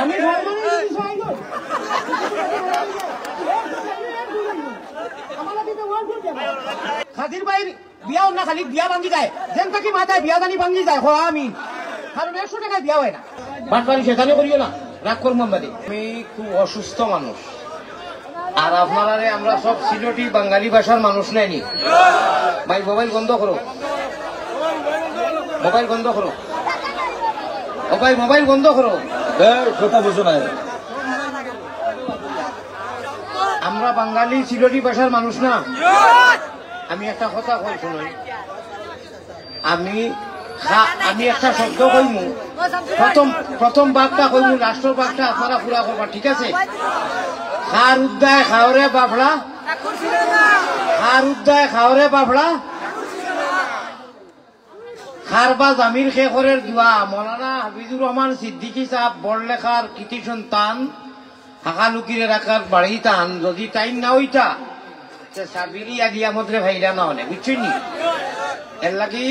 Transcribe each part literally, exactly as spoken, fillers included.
আমি ঘর বানাই দিছি ছয় ঘর। আমার লাগে তো ওয়ার্ড করতে হবে। খাদির ভাইর বিয়া অন্য খালি বিয়া ভাঙ্গি যায়, যেন থাকি মাথায় বিয়া জানি ভাঙ্গি যায়, হ আমি। কারণ একশো টাকায় বিয়া হয় না। বাটপারি শয়তানি করিও না, রাগ করমু আমরা দে। আমি খুব অসুস্থ মানুষ, আর আপনারারে আমরা সব সিলেটি বাঙালি ভাষার মানুষ নাইনি। ভাই, মোবাইল বন্ধ করো, মোবাইল বন্ধ করো, ও ভাই, মোবাইল বন্ধ করো। এই, কথা বুঝো না। আমরা বাঙালি সিলেটি ভাষার মানুষ না। আমি একটা কথা কই শুনুন। আমি খা-, আমি একটা শব্দ কইমু, প্রথম, প্রথম ভাগটা কইমু, লাস্টর ভাগটা আপনারা পুরা করবা, ঠিক আছে? খার উদ্দায় খাওরে বাফড়া, খার উদ্দায় খাওরে বাফড়া, খার বা জামির খে করের দোয়া, মৌলানা হাফিজুর রহমান সিদ্দিকী সাহেব বড়লেখার কৃতি সন্তান, হাকালুকিরে রাখার বাড়ি তান, যদি টাইম না হইতা, তে সাবিরি আলিয়া মদরে ভাইরা না অনে, বুঝছইন নি? এর লাগি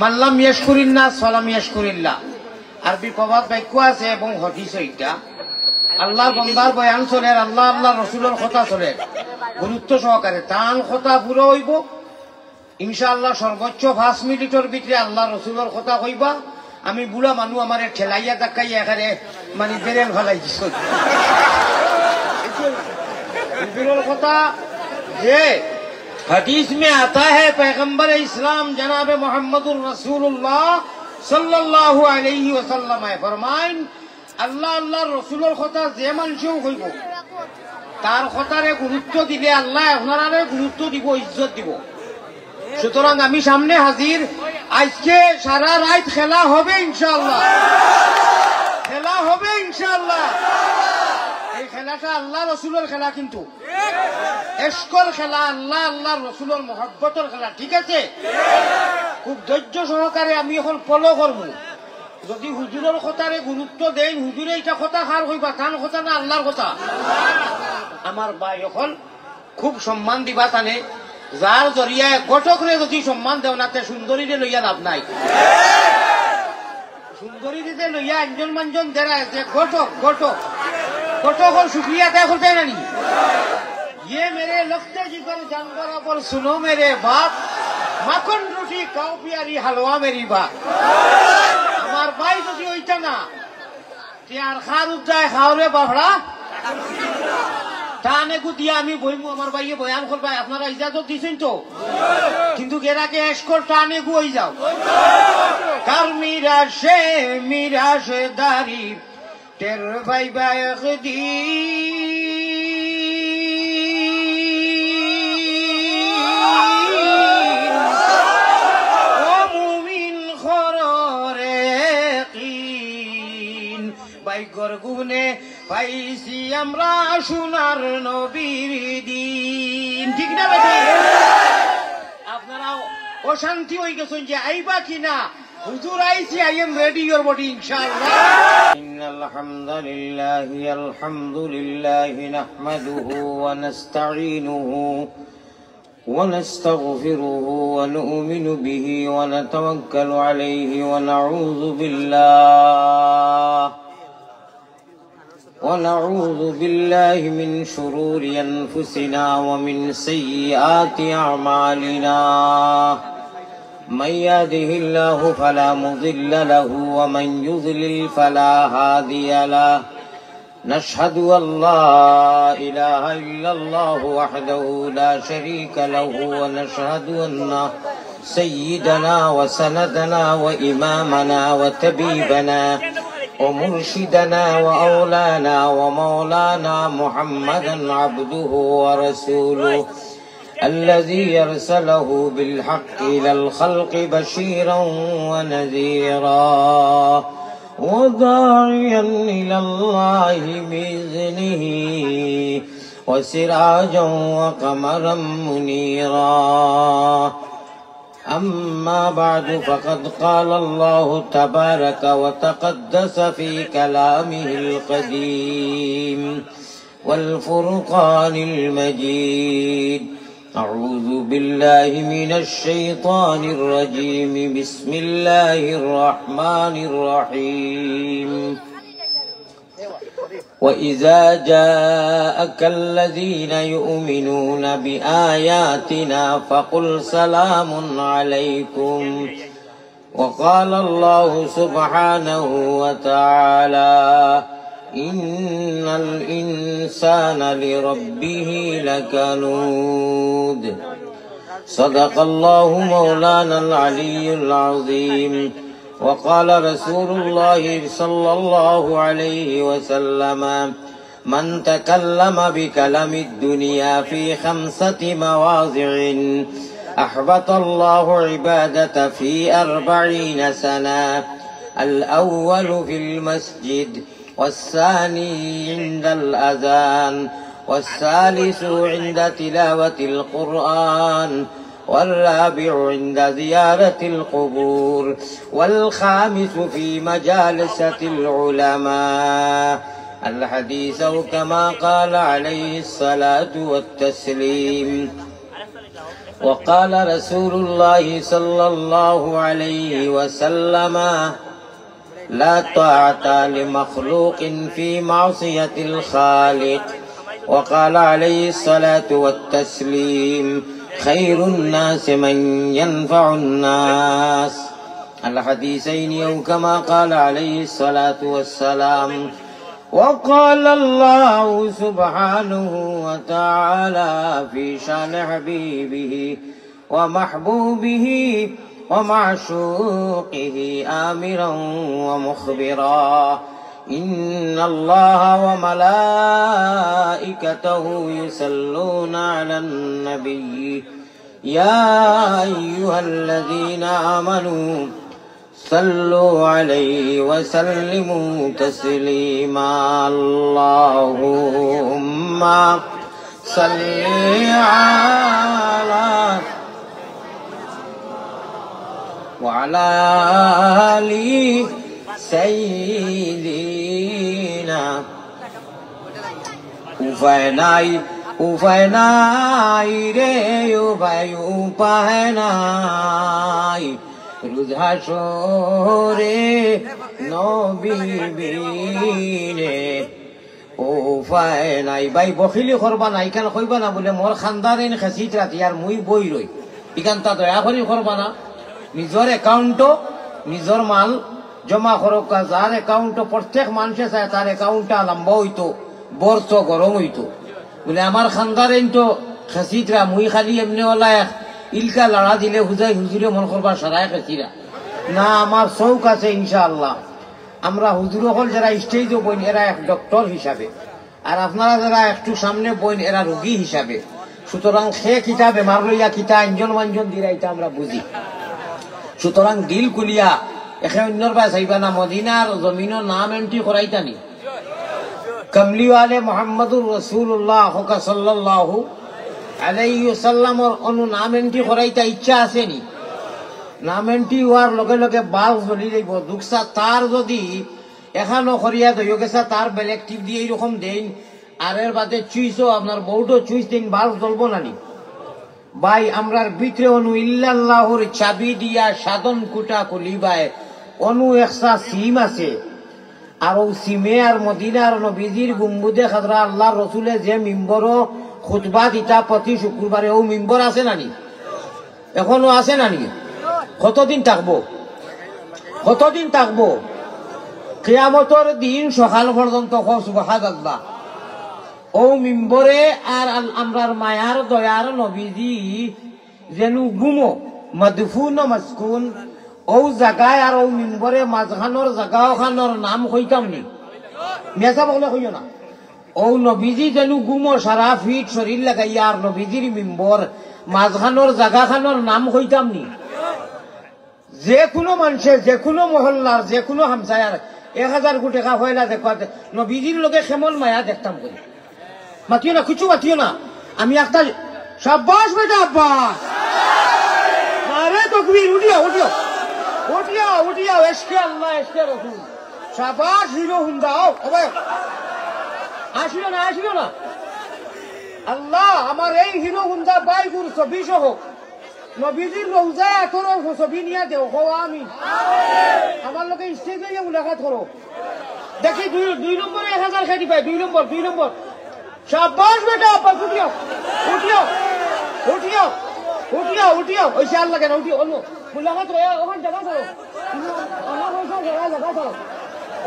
মাল্লাম ইয়াশকুরিন নাস ফালাম ইয়াশকুরিল্লাহ। আরবি প্রবাদ বাক্য আছে এবং হাদিস ইটা। আল্লাহর বন্দার বয়ান চলের, আল্লাহ, আল্লাহর রসুলর কথা চলের, গুরুত্ব সহকারে। তান কথা পুরা হইব, ইনশাআল্লাহ, সর্বোচ্চ পাঁচ মিনিটর ভিতরে আল্লাহর রসুলর কথা কইবা। আমি বুড়া মানু, আমারে ঠেলাইয়া ধাক্কাইয়া এখানে মানে বেরেল ফালাই দিছ। রসুলর কথা যে হাদিস মে আতা হ্যায়, পয়গম্বর ইসলাম জনাবে মোহাম্মদুর রাসূলুল্লাহ সাল্লাল্লাহু আলাইহি ওয়াসাল্লাম ফরমাইন, আল্লাহ, আল্লাহর রসুলর কথা যে মানষেও কইব, তার কথারে গুরুত্ব দিলে আল্লাহ আপনারারে গুরুত্ব দিব, ইজ্জত দিব। সুতরাং আমি সামনে হাজির, আজকে সারা রাত খেলা হবে ইনশাআল্লাহ, খেলা হবে ইনশাআল্লাহ। এই খেলাটা আল্লাহ রসুলর খেলা, কিন্তু এশকর খেলা, আল্লাহ, আল্লাহর রসুলর মহব্বতর খেলা, ঠিক আছে? খুব ধৈর্য সহকারে আমি এখন ফলো করব। যদি হুজুরর কথারে গুরুত্ব দেইন, হুজুরে ইটা কথা কার কইবা, তান কথা না আল্লাহর কথা? আমার ভাই অকল, খুব সম্মান দিবা তানে। যার জরিয়ায় ঘটকরে যদি সম্মান দেও না, তে সুন্দরীরে লইয়া লাভ নাই। সুন্দরীরে লইয়া আঞ্জন মাঞ্জন দেরায় যে ঘটক, ঘটক, ঘটকর শুকরিয়া আদায় করতে না নি? ये मेरे लखते जिगर जान बराबर सुनो मेरे बात, মাখন রুটি খাও পিয়ারি হালুয়া মেরি বাত। আমার ভাই যদি ওইটা না, তে আর খার উদ্দায় খাওরে বাফড়া। টানেগু দিয়া আমি বইমু, আমার ভাইয়ে বয়ান করবা, আপনারা ইজাজত দিছেন তো? কিন্তু এর আগে এশকর টানেগু হয়ে যাও। কার মিরাশে মিরাশদারি টের পাইবা একদিন। ও মুমিন খররে কিন, বাইগর গুণে পাইছি আমরা সোনার নবীর দিন। ঠিক না বেটি? আপনারা অশান্তি হয়ে গেছেন যে আইবা কি না? হুজুর আইছি, I am ready, your body, ইনশাআল্লাহ। إن الحمد لله، الحمد لله نحمده ونستعينه ونستغفره ونؤمن به ونتوكل عليه ونعوذ بالله ونعوذ بالله من شرور أنفسنا ومن سيئات أعمالنا. من يهده الله فلا مضل له ومن يضلل فلا هادي له. نشهد أن لا إله إلا الله وحده لا شريك له، ونشهد أن سيدنا وسندنا وإمامنا وطبيبنا ومرشدنا وأولانا ومولانا محمدا عبده ورسوله، الذي أرسله بالحق إلى الخلق بشيرا ونذيرا وداعيا إلى الله بإذنه وسراجا وقمرا منيرا. أما بعد، فقد قال الله تبارك وتقدس في كلامه القديم والفرقان المجيد: أعوذ بالله من الشيطان الرجيم. بسم الله الرحمن الرحيم. وإذا جاءك الذين يؤمنون بآياتنا فقل سلام عليكم. وقال الله سبحانه وتعالى: إن الإنسان لربه لكنود. صدق الله مولانا العلي العظيم. وقال رسول الله صلى الله عليه وسلم: من تكلم بكلام الدنيا في خمسة مواضع أحبط الله عبادته في أربعين سنة. الأول في المسجد، والثاني عند الأذان، والثالث عند تلاوة القرآن، والرابع عند زيارة القبور، والخامس في مجالسة العلماء. الحديث أو كما قال عليه الصلاة والتسليم. وقال رسول الله صلى الله عليه وسلم: لا طاعة لمخلوق في معصية الخالق. وقال عليه الصلاة والتسليم: خير الناس من ينفع الناس. الحديثين أو كما قال عليه الصلاة والسلام. وقال الله سبحانه وتعالى في شأن حبيبه ومحبوبه ومعشوقه آمرا ومخبرا: إن الله وملائكته يصلون على النبي، يا أيها الذين آمنوا صلوا عليه وسلموا تسليما. اللهم صل على وعلى آل سيدنا. উপায় নাই, উপায় নাই রে, উপায়, উপায় নাই। রোজ হাসরে নবী বিনে উপায় নাই। ভাই, বখিলি করবা না, ইখান কইবা না বুলে মোর খান্দার ইন খেসিত রাতি আর মুই বই রই। ইখানতা দয়া করি করবা না। নিজর অ্যাকাউন্টো নিজর মাল জমা করউক্কা, যার অ্যাকাউন্টো প্রত্যেক মানষে চায় তার অ্যাকাউন্টটা লম্বা অইতো, বর্ত গরম অইতো। বুলে আমার খান্দার ইন তো খেসিতরা, মুই খালি এমনে অলা এক ইলকা লাড়া দিলে হুজাই হুজুরে মন করবা সারায় খেসিরা। না, আমার চউখ আছে ইনশাআল্লাহ। আমরা হুজুর অকল যেরা স্টেজো বইন, এরা এক ডক্টর হিসাবে, আর আপনারা যেরা একটু সামনে বইন, এরা রুগী হিসাবে। সুতরাং কে কিতা বেমার লইয়া কিতা আঞ্জন মাঞ্জন দিরা, ইতা আমরা বুঝি। সুতরাং দিল খুলিয়া একে অইন্যর বায় চাইবা না, মদিনার জমিনো নাম এন্ট্রি করাইতা নি। কামলিওয়ালে মোহাম্মদুর রাসূলুল্লাহ হকা সাল্লাল্লাহু আলাইহি ওয়াসাল্লামর অনু নাম এন্ট্রি করাইতা ইচ্ছা আছে নি? নাম এন্ট্রি অওয়ার লগে লগে বাল্ব জ্বলি যাইবো। দুকসা তার যদি এখানো করিয়া দইও গেছা, তার ব্ল্যাক টিপ দিয়া ইরকম দেইন, আর এর বাদে চুইসও আপনার বোর্ডও চুইস দেইন, বাল্ব জ্বলবো না নি? ভাই, আমরার ভিতরে অনু ইল্লাল্লাহুর চাবি দিয়া সাধন কুটা খুলিবায়, অনু একসা সিম আছে। আর অউ সিমে আর মদিনার নবীজির গুম্বুদে খাজরা আল্লার রসুলে যে মিম্বরো খুতবা দিতা প্রতি শুক্রবারে, অউ মিম্বর আছে না নি? এখনো আছে না নি? কতদিন থাকবো? কতদিন থাকবো? কিয়ামতর দিন সকাল পর্যন্ত। কও সুবহানাল্লাহ। অউ মিম্বরে আর আল-, আমরার মায়ার দয়ার নবীজি যেনু ঘুমো, মাদফুন ও মাসকুন, অউ জাগায় আর অউ মিম্বরে মাঝখানোর জাগা অখানোর নাম কইতাম নি? মিয়াসাব অকলে কইও না। অউ নবীজি যেনু ঘুমো সারা ফিট শরীর লাগাইয়া আর নবীজির মিম্বর মাঝখানোর জাগাখানোর নাম কইতাম নি? যে কুনু মানষে, যে কুনু মহল্লার, যে কুনু হামসায়ার এক হাজার গু টেকা পয়লা দেখবা, নবীজির লগে কেমন মায়া দেখতাম করি। মাতিও না, কিচ্ছু মাতিও না। আমি একটা, সাব্বাস বেটা আব্বাস। আরে তকবীর, উঠিয়া, উঠিয়া। উঠিয়া, উঠিয়া, এশকে আল্লাহ, এশকে রসুল। সাব্বাস হিরো হুন্ডা, ও, ও ভাই। আসিল না, আসিল না। আল্লাহ, আমার এই হিরো হুন্দা ভাইগুর ছবি সহ নবীজির রওজায় আতরর ছবি নিয়া দেও, কও আমিন। আমার লগে স্টেজে গিয়া মুলাকাত করো। দেখি দুই, দুই নম্বরে এক হাজার কে দিবায়, দুই নম্বর, দুই নম্বর। শাবাশ বেটা, আব্বা, উঠিও, উঠিও, উঠিও, উঠিও, উঠিও। ওই সে আর লাগে না, উঠিও, অন্য। মুলাকাত রয়া, ওখান জাগা ছাড়ো। আমার পয়সা জাগা, জাগা ছাড়ো।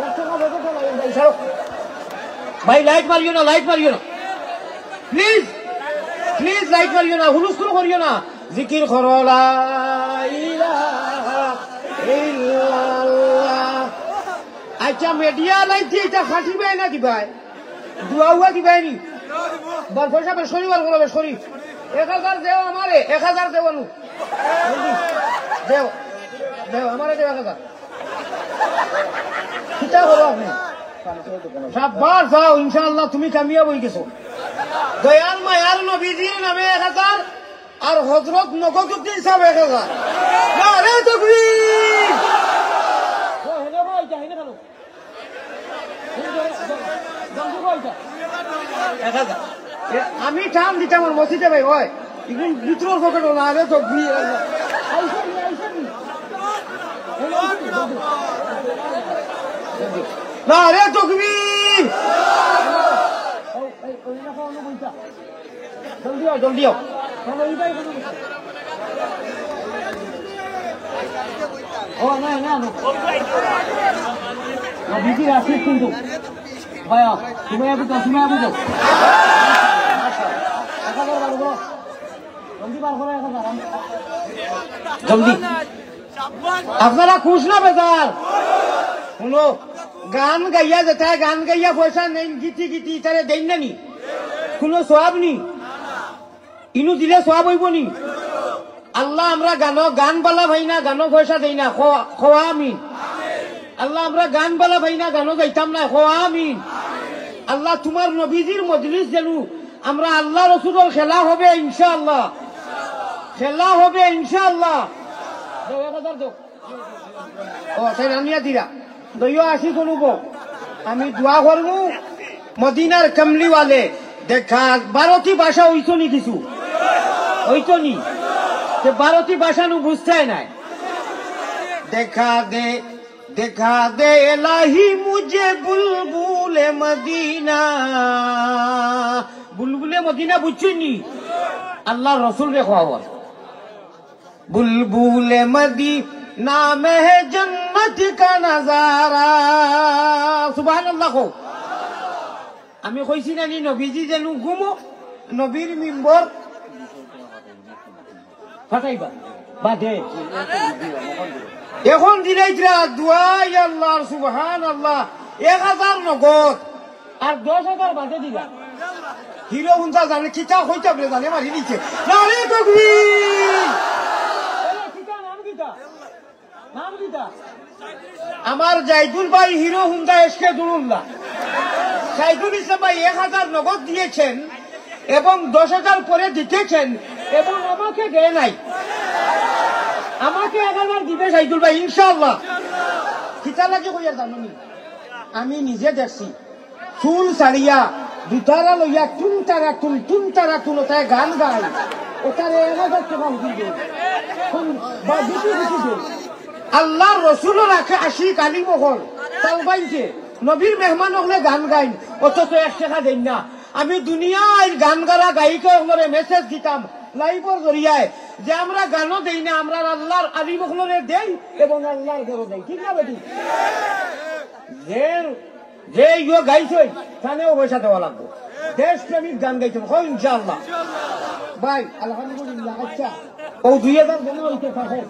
এক টাকা বেতন তো লাগে, ভাই, ছাড়ো। ভাই, লাইট মারিও না, লাইট মারিও না। প্লিজ, প্লিজ লাইট মারিও না, হুলস্থুল করিও না। জিকির করো, লা ইলাহা ইল্লাল্লাহ। আচ্ছা, মিডিয়া লাইট দিয়ে এটা খাটিবায় না দিবায়? দোয়া উয়া দিবায় নি? বার পয়সা বেশ করি, বার করো, বেশ করি। এক হাজার দেও আমারে, এক হাজার দেও নু। দেও, দেও, আমারে দেও এক হাজার। কিতা করো আপনি? সাব্বাস, যাও, ইনশাআল্লাহ তুমি কামিয়াব অই গেছো। দয়াল মায়ার নবীজির নামে এক হাজার, আর হযরত নগদউদ্দিন সাহেব এক হাজার। নারে তাকবীর! ও, হেনে বই, যা, হেনে খেলো। এক হাজার। এ, আমি টান দিতাম আর মসজিদে ভাই, ওই, ইগুন ভিতরর পকেটো না রে, তো ঘুরি। না রে, তকবীর! জলদি আও, জলদি আও। ও, না, না, না। না, বিজি আছিস কিন্তু। ভাই, আও। তুমি আবু যাও, তুমি আবু যাও। এক হাজার বার করো। জলদি বার করো, এক হাজার। জলদি। আপনারা খুশ না বেজার? হুনো, গান গাইয়া যেতায়, গান গাইয়া পয়সা নেইন, গীতি গীতি, ইতারে দেইন না নি? কুনু সওয়াব নি? ইনু দিলে সওয়াব অইবো নি? আল্লাহ, আমরা গানো, গান বালা পাই না, গানো পয়সা দেই না, কও, কও আমিন। আল্লাহ, আমরা গান বালা পাই না, গানো যাইতাম না, কও আমিন। আল্লাহ, তুমার নবীজির মজলিস যেনু আমরা আল্লাহ রসুলর খেলা হবে ইনশাআল্লাহ, খেলা হবে ইনশাআল্লাহ। দেও, এক হাজার দেও। ও, তাই রানিয়া দিরা। দইও আশি করব। আমি দোয়া করমু, মদিনার কমলিওয়ালে দেখা, বারোটি ভাষা অইতো নি কিছু? অইতো নি? তে বারোটি ভাষা নু বুঝতায় নায়। দেখা দে, দেখা দে এলাহি মুঝে বুলবুলে মদিনা। বুলবুলে মদিনা বুঝছইন নি? আল্লাহর রসুলরে কওয়া। বুলবুলে মদিনা মে হে জন্নত কা নাজারা। সুবহানাল্লাহ কও। আমি কইছি না নি নবীজি যেনু ঘুমো, নবীর মিম্বর ফাটাইবা বাদে। এখন দিলাইতরা দোয়াই আল্লাহর সুবহানাল্লাহ, এক হাজার নগদ। আর দশ হাজার বাদে দিলা। হিরো হুন্দা জানে কিতা কইতা বলে জানে মারি দিছে। নারে তকবীর! এরে কিতা নাম কিতা? নাম কিতা? আমার জাইদুল ভাই হিরো হুন্দা এসকে দুরুল্লাহ। জাইদুল ইসলাম ভাই এক হাজার নগদ দিয়েছেন এবং দশ হাজার পরে দিতেছেন এবং আমাকে দেয় নাই। আমাকে এক হাজার দিবে জাইদুল ভাই ইনশাআল্লাহ। কিতা লাগি কইয়ার জানো নি? আমি নিজে দেখছি। চুল ছাড়িয়া, দুতারা লইয়া, টুন তারা টুন, টুন তারা টুন, ওটায় গান গায়। ওটারে এক হাজার টাকা হুজুর দেয়। কোন বা বেশি বেশি দেয়। আল্লাহর রসুলর আখে আশিক আলিম অকল, তালবাইনকে, নবীর মেহমান অকলে গান গাইন, অথচ এক টাকা দেইন না। আমি দুনিয়ার গান গারা গায়িকা অকলরে মেসেজ দিতাম, লাইভর জরিয়ায়, যে আমরা গানও দেই না, আমরা আল্লাহর আলিম অকলরে দেই এবং আল্লাহর ঘরো দেই। ঠিক না বেটি? যে, যে ইয়ো গাইছইন, তানেও পয়সা দেওয়া লাগবো। দেশপ্রেমিক গান গাইছইন, কও ইনশাআল্লাহ। ভাই, আলহামদুলিল্লাহ, আচ্ছা। ও দুই হাজার জমা হইতে থাকে।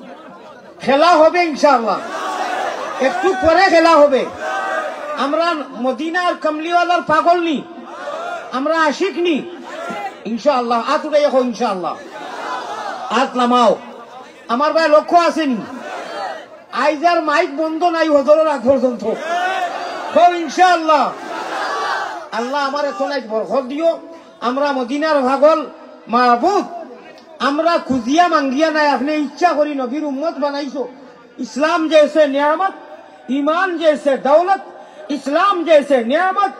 খেলা হবে ইনশাআল্লাহ। একটু পরে খেলা হবে। আমরা মদিনার কমলিওয়ালার পাগল নি, আমরা আশিক নি। ইনশাআল্লাহ, আত উঠাইয়া কও ইনশাআল্লাহ। আত লামাও। আমার ভাই লক্ষ্য আছে নি? আইজ আর মাইক বন্ধ নাই হজরর আগ পর্যন্ত। কও ইনশাআল্লাহ। আল্লাহ আমার এত নাই বরকত দিও। আমরা মদিনার পাগল মাবুদ। আমরা খুজিয়া মাঙ্গিয়া নাই, আপনে ইচ্ছা করি নবীর উম্মত বানাইছো। ইসলাম জেসে নিয়ামত, ইমান জেসে দৌলত, ইসলাম জেসে নিয়ামত,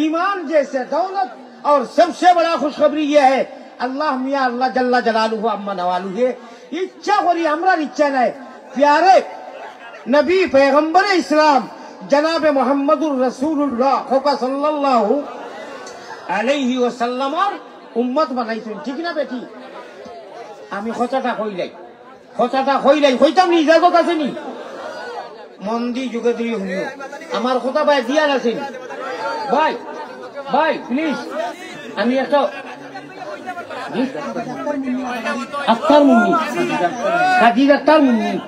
ইমান জেসে দৌলত, और सबसे बड़ा खुशखबरी ये है, अल्लाह मियाँ अल्लाह जल्ला जलालुहु अम्मा नवालुहु, इच्छा करी, हमरार इच्छा नाय, प्यारे नबी पैगम्बरे इस्लाम जनाबे मुहम्मदुर रसूलुल्लाह होका सल्लल्लाहु अलैहि वसल्लमर उम्मत बनाइछইন, ठीक ना बेटी? আমি কথাটা কইলাই, কথাটা কইলাই, কইতাম নি, ইজাজত আছে নি? মন দি যুগে ধরি শুনিও। আমার কথা বায় দিয়া নাছিল। ভাই, ভাই, please, আমি একটা, জি? আক্তার মুন্নি, খাদিজা আক্তার মুন্নি,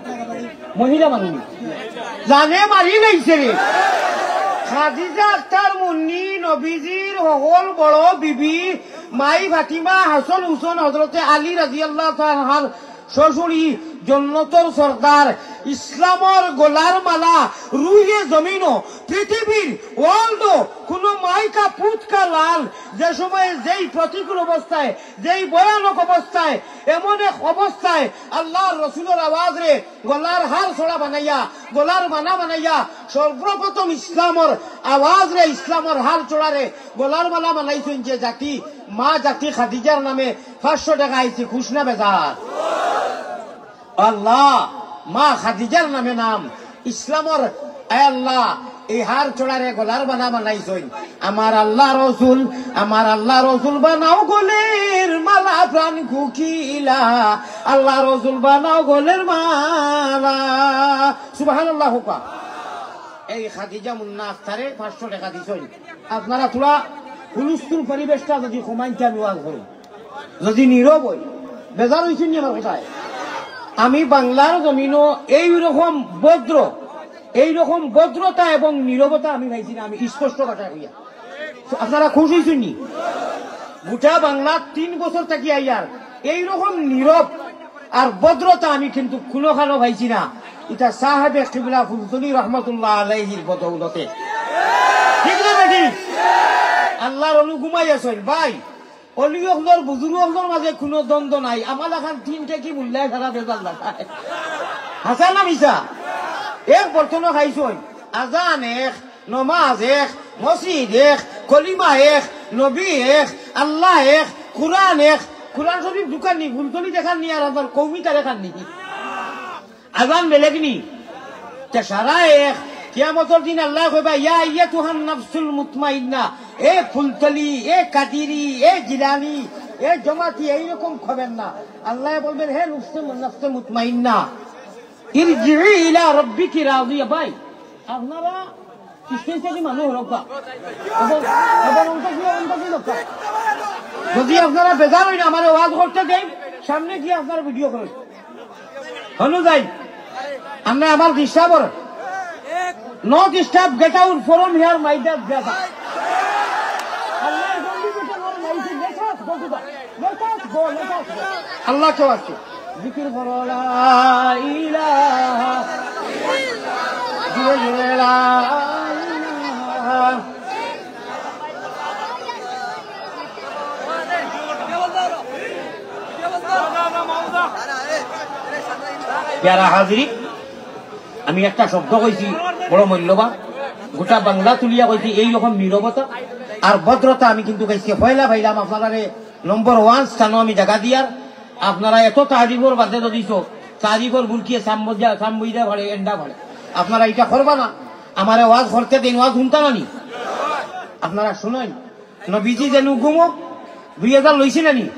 মহিলা মানুষ। জানে মারি লাইছে রে। খাদিজা আক্তার মুন্নি নবীজির হকল বড় বিবি, মাই ফাতিমা, হাসান হুসেন, হযরতে আলী রাদিয়াল্লাহু তাআলা আনহার শ্বশুরি, জন্নতর সর্দার, ইসলামর গলার মালা, রুহে জমিনো, পৃথিবীর world-ও কোনো মাই কা পুত কা লাল, যে সময়ে যেই প্রতিকূল অবস্থায়, যেই ভয়ানক অবস্থায়, এমন এক অবস্থায় আল্লাহর রসুলর আওয়াজরে গলার হার চড়া বানাইয়া, গলার মালা বানাইয়া, সর্বপ্রথম ইসলামর আওয়াজরে, ইসলামর হার চড়ারে গলার মালা বানাইছইন যে জাতি, মা জাতি খাদিজার নামে পাঁচশো টেকা আইছে, খুশ না বেজার? আল্লাহ, মা খাদিজার নামে নাম ইসলামর, আয় আল্লাহ, এই হার চড়ারে গলার মালা বানাইছইন। আমার আল্লাহ রসুল, আমার আল্লাহ রসুল বানাও গলের মালা প্রাণ কুকিলা, আল্লাহ রসুল বানাও গলের মালা। সুবহানাল্লাহ কউক্কা। এই খাদিজা মুন্না আক্তারে পাঁচশো টেকা দিছইন। আপনারা থুড়া হুলুস্থুল পরিবেশটা যদি কমাইন তে আমি ওয়াজ করমু। যদি নীরব অই, বেজার অইছইন নি আমার কথায়? আমি বাংলার জমিনো এই রকম ভদ্র, এই রকম ভদ্রতা এবং নীরবতা আমি পাইছি না, আমি স্পষ্ট ভাষায় কইয়া। আপনারা খুশ অইছইন নি? গোটা বাংলাত তিন বছর থাকি আইয়ার এই রকম নীরব আর ভদ্রতা আমি কিন্তু কুনুখানো পাইছি না। ইটা সাহেবে কিবলা ফুলতলি রহমতুল্লাহ আলাইহির বদৌলতে। ঠিক না বেটি? আল্লাহর অনুগমাই আছইন ভাই। অলি অকলর, বুজুর্গ অকলর মাঝে কুনু দ্বন্দ্ব নাই। আমার লাখান তিনটে কি মুল্লায় সারা বেজার লাগায়। হাছা না মিছা? এক বর্তনো খাইছইন। আজান এক, নমাজ এক, মসজিদ এক, কলিমা এক, নবী এক, আল্লাহ এক, কুরআন এক। কুরআন শরীফ দুখান নি, ফুলতলি দেখার নি আর আপনার কওমি তারে খান নি। আজান বেলেগ নি। তে সারা এক, কিয়ামতর দিন আল্লায় কইবা, "ইয়া আইয়াতুহান নাফসুল মুতমাইন্না, এ ফুলতলি, এ কাদিরি, এ জিলানি, এ জমাতি, এইরকম খবেন না।" আল্লায় বলবেন, "হে নফসে, নফসে মুতমাইন্না, ইরজিই ইলা রাব্বিকি রাদিয়া।" ভাই, আপনারা স্টেজ থাকি মানুষ হরক্কা। এবার, এবার অন্তর দিয়ে, অন্তর দিয়ে লোক। যদি আপনারা বেজার অইন, আমারে ওয়াজ করতে দেইন, সামনে গিয়া আপনারা ভিডিও করইন। হনু যাই, আমরা আমার disturb or. No disturb, get out from here, my dear brother. আল্লাহর বন্ধু যেটা আমার মাইকে, let us go to the, let us go, let us go. আল্লাহ কেউ আছে। জিকির করো, লা ইলাহা, জোরে জোরে লা ইলাহা। পেয়ারা হাজিরি, আমি একটা শব্দ কইছি বড় মূল্যবান, গোটা বাংলা তুলিয়া কইছি, এই রকম নীরবতা আর ভদ্রতা আমি কিন্তু কইছি, পয়লা পাইলাম আপনারারে। নম্বর ওয়ান স্থানো আমি জাগা দিয়ার, আপনারা এত তারিফর বাদে যদি তো তারিফর বুলকিয়ে সাম্বজা, সাম্বইদা ভাড়ে, এন্ডা ভাড়ে, আপনারা ইটা করবা না। আমারে ওয়াজ করতে দিন, ওয়াজ হুনতা না নি? আপনারা শুনইন, নবীজি যেন ঘুমো, দুই হাজার লইছি না নি?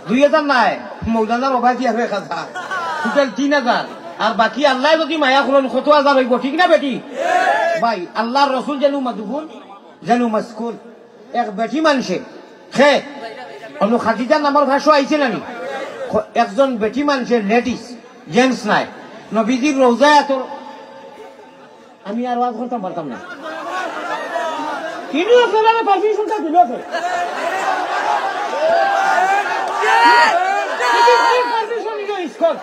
দুই হাজার নাই, মৌলানার ওবায়দি আর এক হাজার, টোটাল তিন হাজার। আর বাকি আল্লায় যদি মায়া করইন, কত হাজার অইবো, ঠিক না বেটি? ভাই, আল্লাহর রসুল যেন মাদফুন, যেন মাসকুন। এক বেটি মানষে, খে, অনু খাদিজার নামর ভাষ্য আইছে না নি? খ-, একজন বেটি মানষে, ladies, gents নাই, নবীজির রওজায় আতর, আমি আর ওয়াজ করতাম পারতাম না। ইনু আপনারারে পারমিশনটা দিল কে? It is give permission in your school.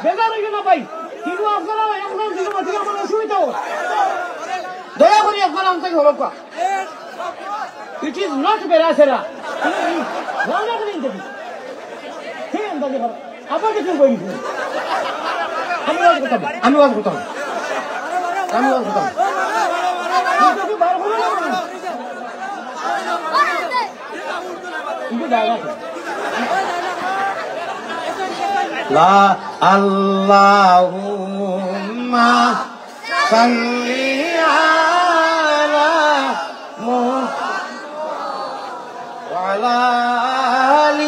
বেজার অইও না ভাই। ইনু আপনারা একজন দিলে মাতিলে আমার অসুবিধা অর। দয়া করি আপনারা আমাকে হলো কা। It is not বেড়াছেড়া। রান্না করে নিতে দিন। ঠিক আছে, আবার কিছু বলি। আমি ওয়াজ করতাম, আমি ওয়াজ করতাম, আমি ওয়াজ করতাম। কিন্তু কি বার করে না? لا، اللهم صل على محمد وعلى آل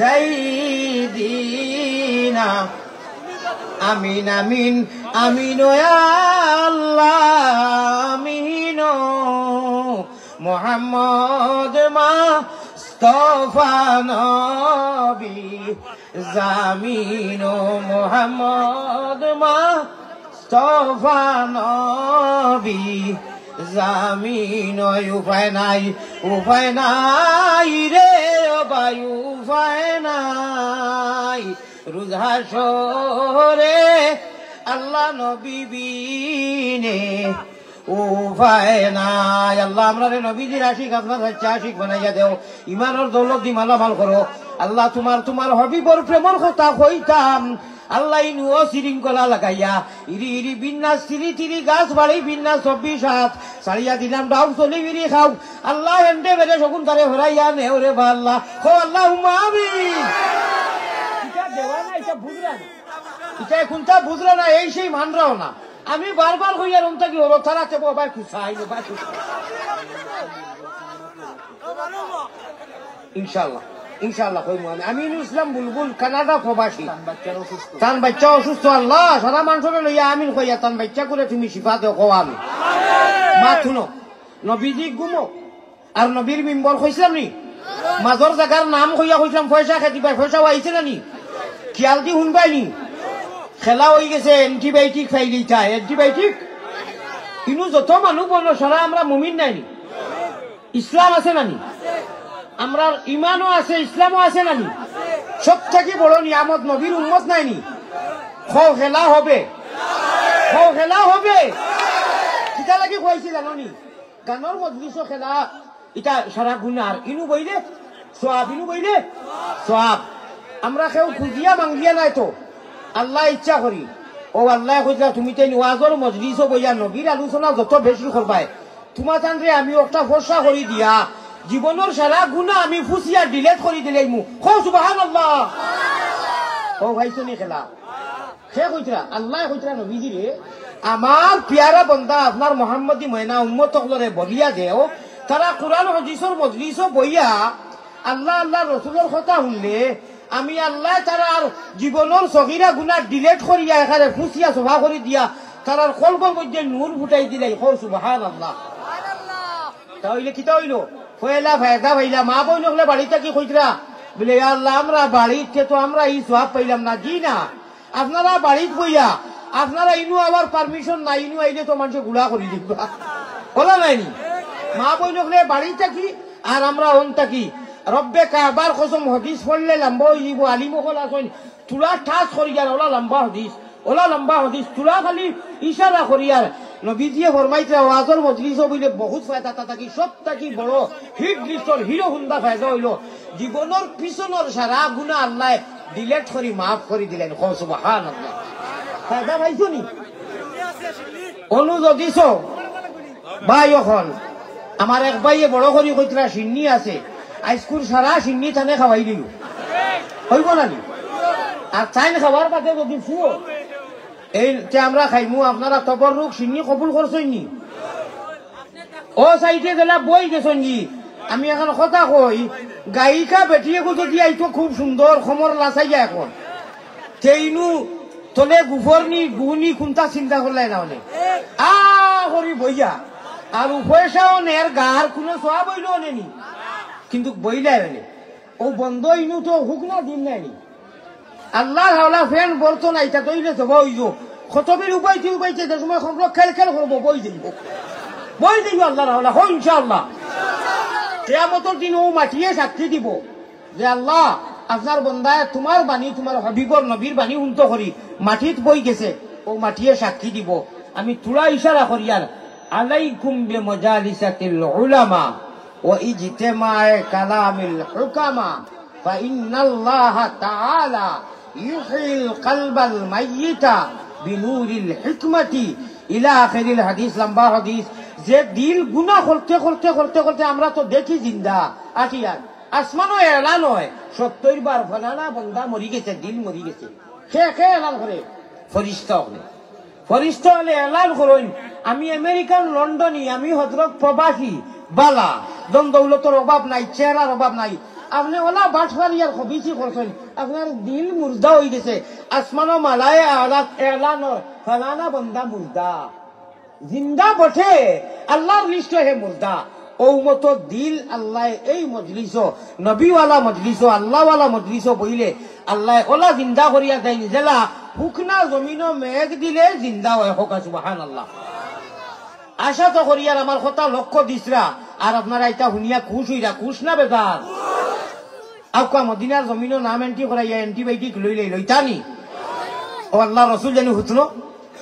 سيدنا. آمين، آمين، آمين يا الله، آمين. محمد مصطفى نبي زمین، محمد مصطفى نبی زمین. উপায় নাই, উপায় নাই রে ভাই, উপায় নাই। রোজ হাশরে আল্লাহ নবী বিনে উপায় নাই। আল্লাহ, আমরারে নবীজির আশিক, আপনার সাচ্চা আশিক বানাইয়া দেও। ইমানর দৌলত দি মালামাল করো। আল্লাহ, তুমার, তুমার হাবিবর প্রেমর কথা কইতাম। আল্লাহ, ইনু অশৃঙ্খলা লাগাইয়া, ইরি ইরি বিন্যাস, তিরি তিরি গাছ বাড়ি বিন্যাস, চব্বিশ হাত ছাড়িয়া দিলাম, ডাউক চলি বিড়ি খাও। আল্লাহ, এন্ডে বেড়ে শকুন তারে হরাইয়া নেও রে বা আল্লাহ। কও আল্লাহুম্মা আমিন। ইটা দেওয়া না, ইটা বুঝরা না। ইটা কুনটা বুঝরা না, এই সেই মানরাও না। আমি বারবার কইয়ার অন্তা কি হলো, তারা তে বাবা খুশা আইলো, বা খুশা। ইনশাআল্লাহ, ইনশাআল্লাহ কইমু আমি। আমিনুল ইসলাম বুলবুল, কানাডা প্রবাসী। তান বাচ্চা অসুস্থ, আল্লাহ, সারা মানষরে লইয়া আমিন কইয়া, তান বাচ্চাগুরে তুমি শিফা দেও, কও আমি। মা, হুনো, নবীজি ঘুমো, আর নবীর মিম্বর কইছিলাম নি? মাজর জাগার নাম কইয়া কইছিলাম, পয়সা খেদি পায়, পয়সাও আইছে না নি? খিয়াল দি হুনবায় নি? খেলা অইগেছে, antibiotic পাইলিতা, antibiotic। ইনু যত মানুষ বলো, সারা আমরা মুমিন নায় নি? ইসলাম আছে না নি? আমরার ইমানও আছে, ইসলামও আছে না নি? সব থাকি বড় নিয়ামত নবীর উম্মত নায় নি? কও খেলা হবে, কও খেলা হবে। কিতা লাগি কইছি জানো নি? গানর মজলিসো খেলা, ইটা সারা গুনার। ইনু বইলে সওয়াব, ইনু বইলে সওয়াব। আমরা কেউ খুজিয়া মাঙ্গিয়া নায় তো, আল্লায় ইচ্ছা করি। ও আল্লায় কইলা, তুমি তাইন ওয়াজর মজলিসো বইয়া নবীর আলোচনা যত বেশি করবায়, তুমা তানরে আমি একটা ফর্সা করি দিয়া জীবনর সারা গুনা আমি ফুসিয়া delete করি দিলাইমু। কও সুবহানাল্লাহ। ও ভাই, শুনি খেলা। কে কইতরা? আল্লায় কইতরা নবীজিরে, আমার পিয়ারা বন্দা আপনার মোহাম্মদী ময়না উম্মত অকলরে বলিয়া দেও, তারা কোরআন হাদিসর মজলিসো বইয়া আল্লাহ, আল্লাহর রসুলর কথা হুনলে আমি আল্লায় তারার জীবনর সগিরা গুনা delete করিয়া এখানে ফুসিয়া সফা করি দিয়া তারার কলবর মধ্যে নূর ফুটাই দিলাই। কও সুবহানাল্লাহ। তা অইলে কিতা অইলো? পয়লা ফায়দা পাইলা। মা বইন অকলে বাড়ি থাকি কইতরা, বলে, "ইয়া আল্লাহ, আমরা বাড়িত তে তো আমরা ই সওয়াব পাইলাম না।" জি না, আপনারা বাড়িত বইয়া, আপনারা ইনু আবার permission নাই, ইনু আইলে তো মানষে গুলা করি দিবা। বলা নায় নি? মা বইন অকলে বাড়ি থাকি আর আমরা অন থাকি। রব্বে কাবার কসম, হাদিস পড়লে লম্বা অইযিবো, আলিম অকল আছইন, থুড়া touch করিয়ার, ওলা লম্বা হাদিস, ওলা লম্বা হাদিস, থুড়া খালি ইশারা করিয়ার। নবীজিয়ে ফরমাইতরা, ওয়াজর মজলিসো বইলে বহুত ফায়দা, তা থাকি সব থাকি বড় hit listর হিরো হুন্দা ফায়দা অইলো, জীবনর পিছনর সারা গুনা আল্লায় delete করি মাফ করি দিলাইন। কও সুবহানাল্লাহ। ফায়দা পাইছো নি? অনু যদিছো ভাই অকল, আমার এক ভাইয়ে বড় করি কইতরা শিন্নি আছে, আইজকুর সারা শিন্নি তানে খাওয়াই দিল। অইবো না নি? আর তাইন খাওয়ার বাদে যদি ফুয়ো, এই তে আমরা খাইমু, আপনারা তবররুক শিন্নি কবুল করছইন নি? ও সাইডে যেলা বই গেছইন নি, আমি এখন কথা কই, গায়িকা বেটি এগু যদি আইতো খুব সুন্দর, কমর লাচাইয়া এখন। তে ইনু তলে গুফর নি, গু নি, কুনটা চিন্তা করলাই না অনে। আ করি বইয়া। আর উ পয়সাও নের গার কুনু সওয়াব অইলো অনে নি। কিন্তু বইলাই অনে। ও বন্দ ইনু তো হুক না দিন নাই নি। আল্লাহর হাওলা ফ্যান বলতো না, ইটা তইলে জবা অইযো। খতবির উবাইতে উবাইতে যে সময় খবর খেল খেল করবো, বই দিল। বই দিল আল্লাহর হাওলা, হো ইনশাআল্লাহ। কিয়ামতর দিন ও মাটিয়ে সাক্ষী দিব। যে আল্লাহ, আপনার বন্দায় তুমার বাণী, তুমার হাবিবর নবীর বাণী হুনতো করি মাটিত বই গেছে, ও মাটিয়ে সাক্ষী দিব। আমি থুড়া ইশারা করিয়ার, আলাইকুম বিমাজালিসাতিল উলামা ওয়া ইজতিমায়ে কালামিল হুকামা, ফাইন্নাল্লাহা তাআলা ইউহয়িল কালবাল মাইয়িতা বিনুরিল হিকমাতি, ইলা আখিরিল হাদিস, লম্বা হাদিস। যে দিল গুনা করতে করতে করতে করতে আমরা তো দেখি জিন্দা আটিয়ার, আসমানও এলান অয়, সত্তইর বার ফলানা বন্দা মরি গেছে, দিল মরি গেছে। কে, কে এলান করে? ফরিস্তা অকলে। ফরিস্তা অকলে এলান করইন, "আমি আমেরিকান লন্ডনী, আমি হজরত প্রবাসী, বালা, ধন দৌলতর অভাব নাই, চেহারার অভাব নাই। আপনে অলা বাটফারি আর খবিসি করছইন, আপনার দিল মুর্দা অই গেছে।" আসমানও মালায়ে আলাত এলান অর, "ফলানা বন্দা মুর্দা।" জিন্দা বটে, আল্লার লিস্টো হে মুর্দা। অউ মতো দিল আল্লায় এই মজলিসো, নবীওয়ালা মজলিসো, আল্লাওয়ালা মজলিসো বইলে আল্লায় অলা জিন্দা করিয়া দেইন, যেলা হুকনা জমিনো মেঘ দিলে জিন্দা অয়। কউক্কা সুবহানাল্লাহ। আশা তো করিয়ার আমার কথা লক্ষ্য দিছরা, আর আপনারা ইতা হুনিয়া খুশ অইরা, খুশ না বেজার? আউক্কা মদিনার জমিনো নাম এন্ট্রি করাইয়া অ্যান্টিবায়োটিক লইলে লইতা নি? ও আল্লার রসুল জানি হুতলো,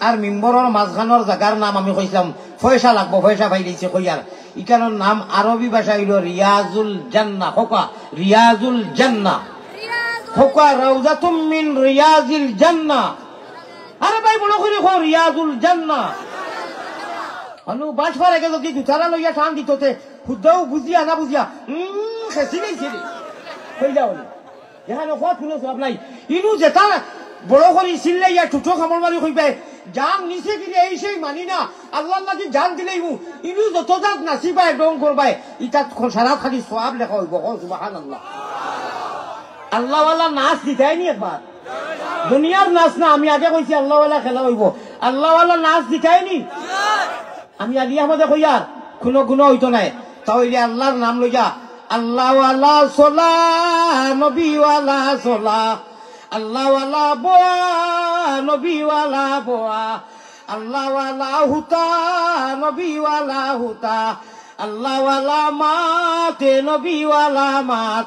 আর মিম্বরর মাঝখানর জাগার নাম আমি কইছলাম, পয়সা লাগবো, পয়সা পাইলিছি কইয়ার। ইখানর নাম আরবি ভাষা অইলো রিয়াজুল জান্নাহ। কউক্কা, রিয়াজুল জান্নাহ। কউক্কা, রাউজাতুম মিন রিয়াজিল জান্নাহ। আরে ভাই, বড় করি কও, রিয়াজুল জান্নাহ। অনু বাটফার আগে যদি দুতারা লইয়া টান দিত তে, হুদাউ বুঝিয়া না বুঝিয়া, উম, খেছি নেই ছেড়ে। কইলা অইলো। এখানো কত কোনো সওয়াব নাই। ইনু যেতা বড় করি চিল্লাইয়া টুটো কামড় মারি কইবায়, "জান নিছে কিরে, এই সেই মানি না, আল্লার লাগি জান দিলেই মু।" ইনু যত জাত নাচিবায়, ঢং করবায়, ইতাত খ-, সারা খালি সওয়াব লেখা অইবো। কও সুবহানাল্লাহ। আল্লাওয়ালা নাচ দিতায় নি একবার? দুনিয়ার নাচ না, আমি আগে কইছি আল্লাওয়ালা খেলা অইবো। আল্লাওয়ালা নাচ দিতায় নি? আমি আলী আহমদে কইয়ার, কুনু গুনা অইতো নায়। তা অইলে আল্লার নাম লইয়া, আল্লাওয়ালা সলা, নবীওয়ালা সলা, আল্লাওয়ালা বোয়া, নবীওয়ালা বোয়া, আল্লাওয়ালা হুতা, নবীওয়ালা হুতা, আল্লাওয়ালা মাতে, নবীওয়ালা মাত,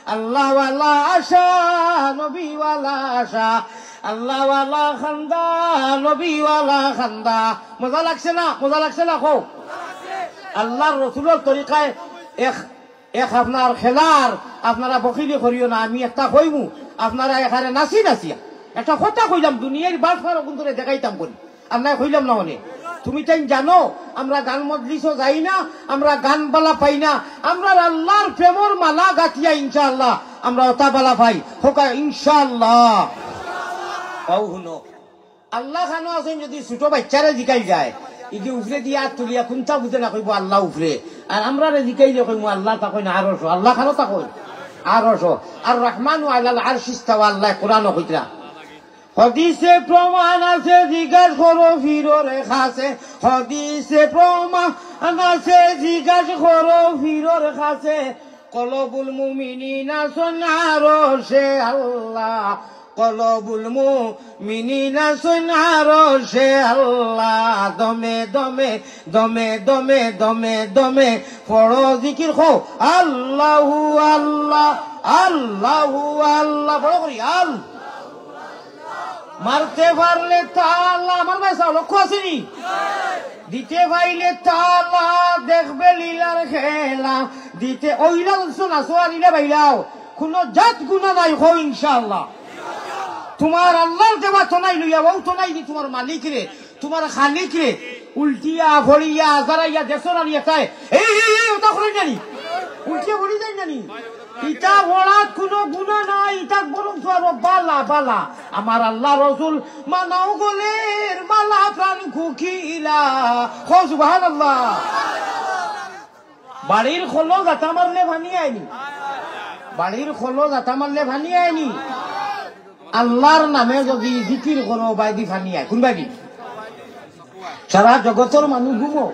আল্লাওয়ালা আশা, নবীওয়ালা আশা, আল্লাওয়ালা খান্দা, নবীওয়ালা খান্দা। মজা লাগছে না? মজা লাগছে না? কও। আল্লার রসুলর তরিকায় এক, এক আপনার খেলার, আপনারা বকিলি করিও না, আমি একটা কইমু, আপনারা এখানে নাচি নাচিয়া একটা কথা কইলাম, দুনিয়ার বাটফার অগুন ধরে দেখাইতাম করি। আর নাই কইলাম না অনে। তুমি তাইন জানো, আমরা গান মজলিসও যাই না, আমরা গান বালা পাই না, আমরা আল্লার প্রেমর মালা গাথিয়া ইনশাআল্লাহ আমরা অতা বালা পাই। কউক্কা ইনশাআল্লাহ। অউ হুনো, আল্লা খানো আছইন, যদি ছোট বাইচ্চারে জিকাইল যায়, ইগি উপরে দিয়া আত তুলিয়া কুনতা বুঝে না কইবো আল্লা উপরে, আর আমরারে জিকাইলে কইমু আল্লা থাকইন আরশো, আল্লা খানো থাকইন আরশো, আর রহমানু আলাল আরশিস তাওয়া আল্লায় কোরআনো কইতরা। হদিসে প্রমাণ আছে, জিজ্ঞাস করো ফিরোর কাছে। হদিসে প্রমাণ আছে, জিজ্ঞাস করো ফিরোর কাছে। কলবুল মুমিনিনা সৈন আরশে আল্লাহ। কলবুল মুমিনিনা সৈন আরশে আল্লাহ। দমে দমে, দমে দমে, দমে দমে পড়ো জিকির, কও আল্লাহু আল্লাহ, আল্লাহু আল্লাহ। বড় করি আল মারতে পারলে তালা, আমার ভাই সাহেব, লক্ষ্য আছে নি? দিতে পাইলে তালা, দেখবে লীলার খেলা। দিতে ওইলা উৎসন আসো আর ইলা বাইলাও, কোনো জাত গুণা নাই, কও ইনশাআল্লাহ। তোমার আল্লার দেওয়া তো নাই লইয়া, ও তো নাই দি তোমার মালিক রে, তোমার খালিক রে। উল্টিয়া, ফড়িয়া, আজারাইয়া, দেশর আলিয়া চায়, এই, এই, এই, ওটা করে জানি, উল্টিয়া ফড়ি যায় জানি। ইটা পড়াত কোনো গুণা নাই, ইটা বরং তো আরো বালা, বালা। আমার আল্লা রসুল মানাও গলের মালা প্রাণ কুকিলা। কও সুবহানাল্লাহ। বাড়ির খলো জাতা মারলে পানি আয়নি, বাড়ির খলো জাতা মারলে পানি আয়নি। আল্লার নামে যদি জিকির করো, বাইদি পানি আয়। কোন বাইদি? সারা জগতর মানুষ ঘুমো,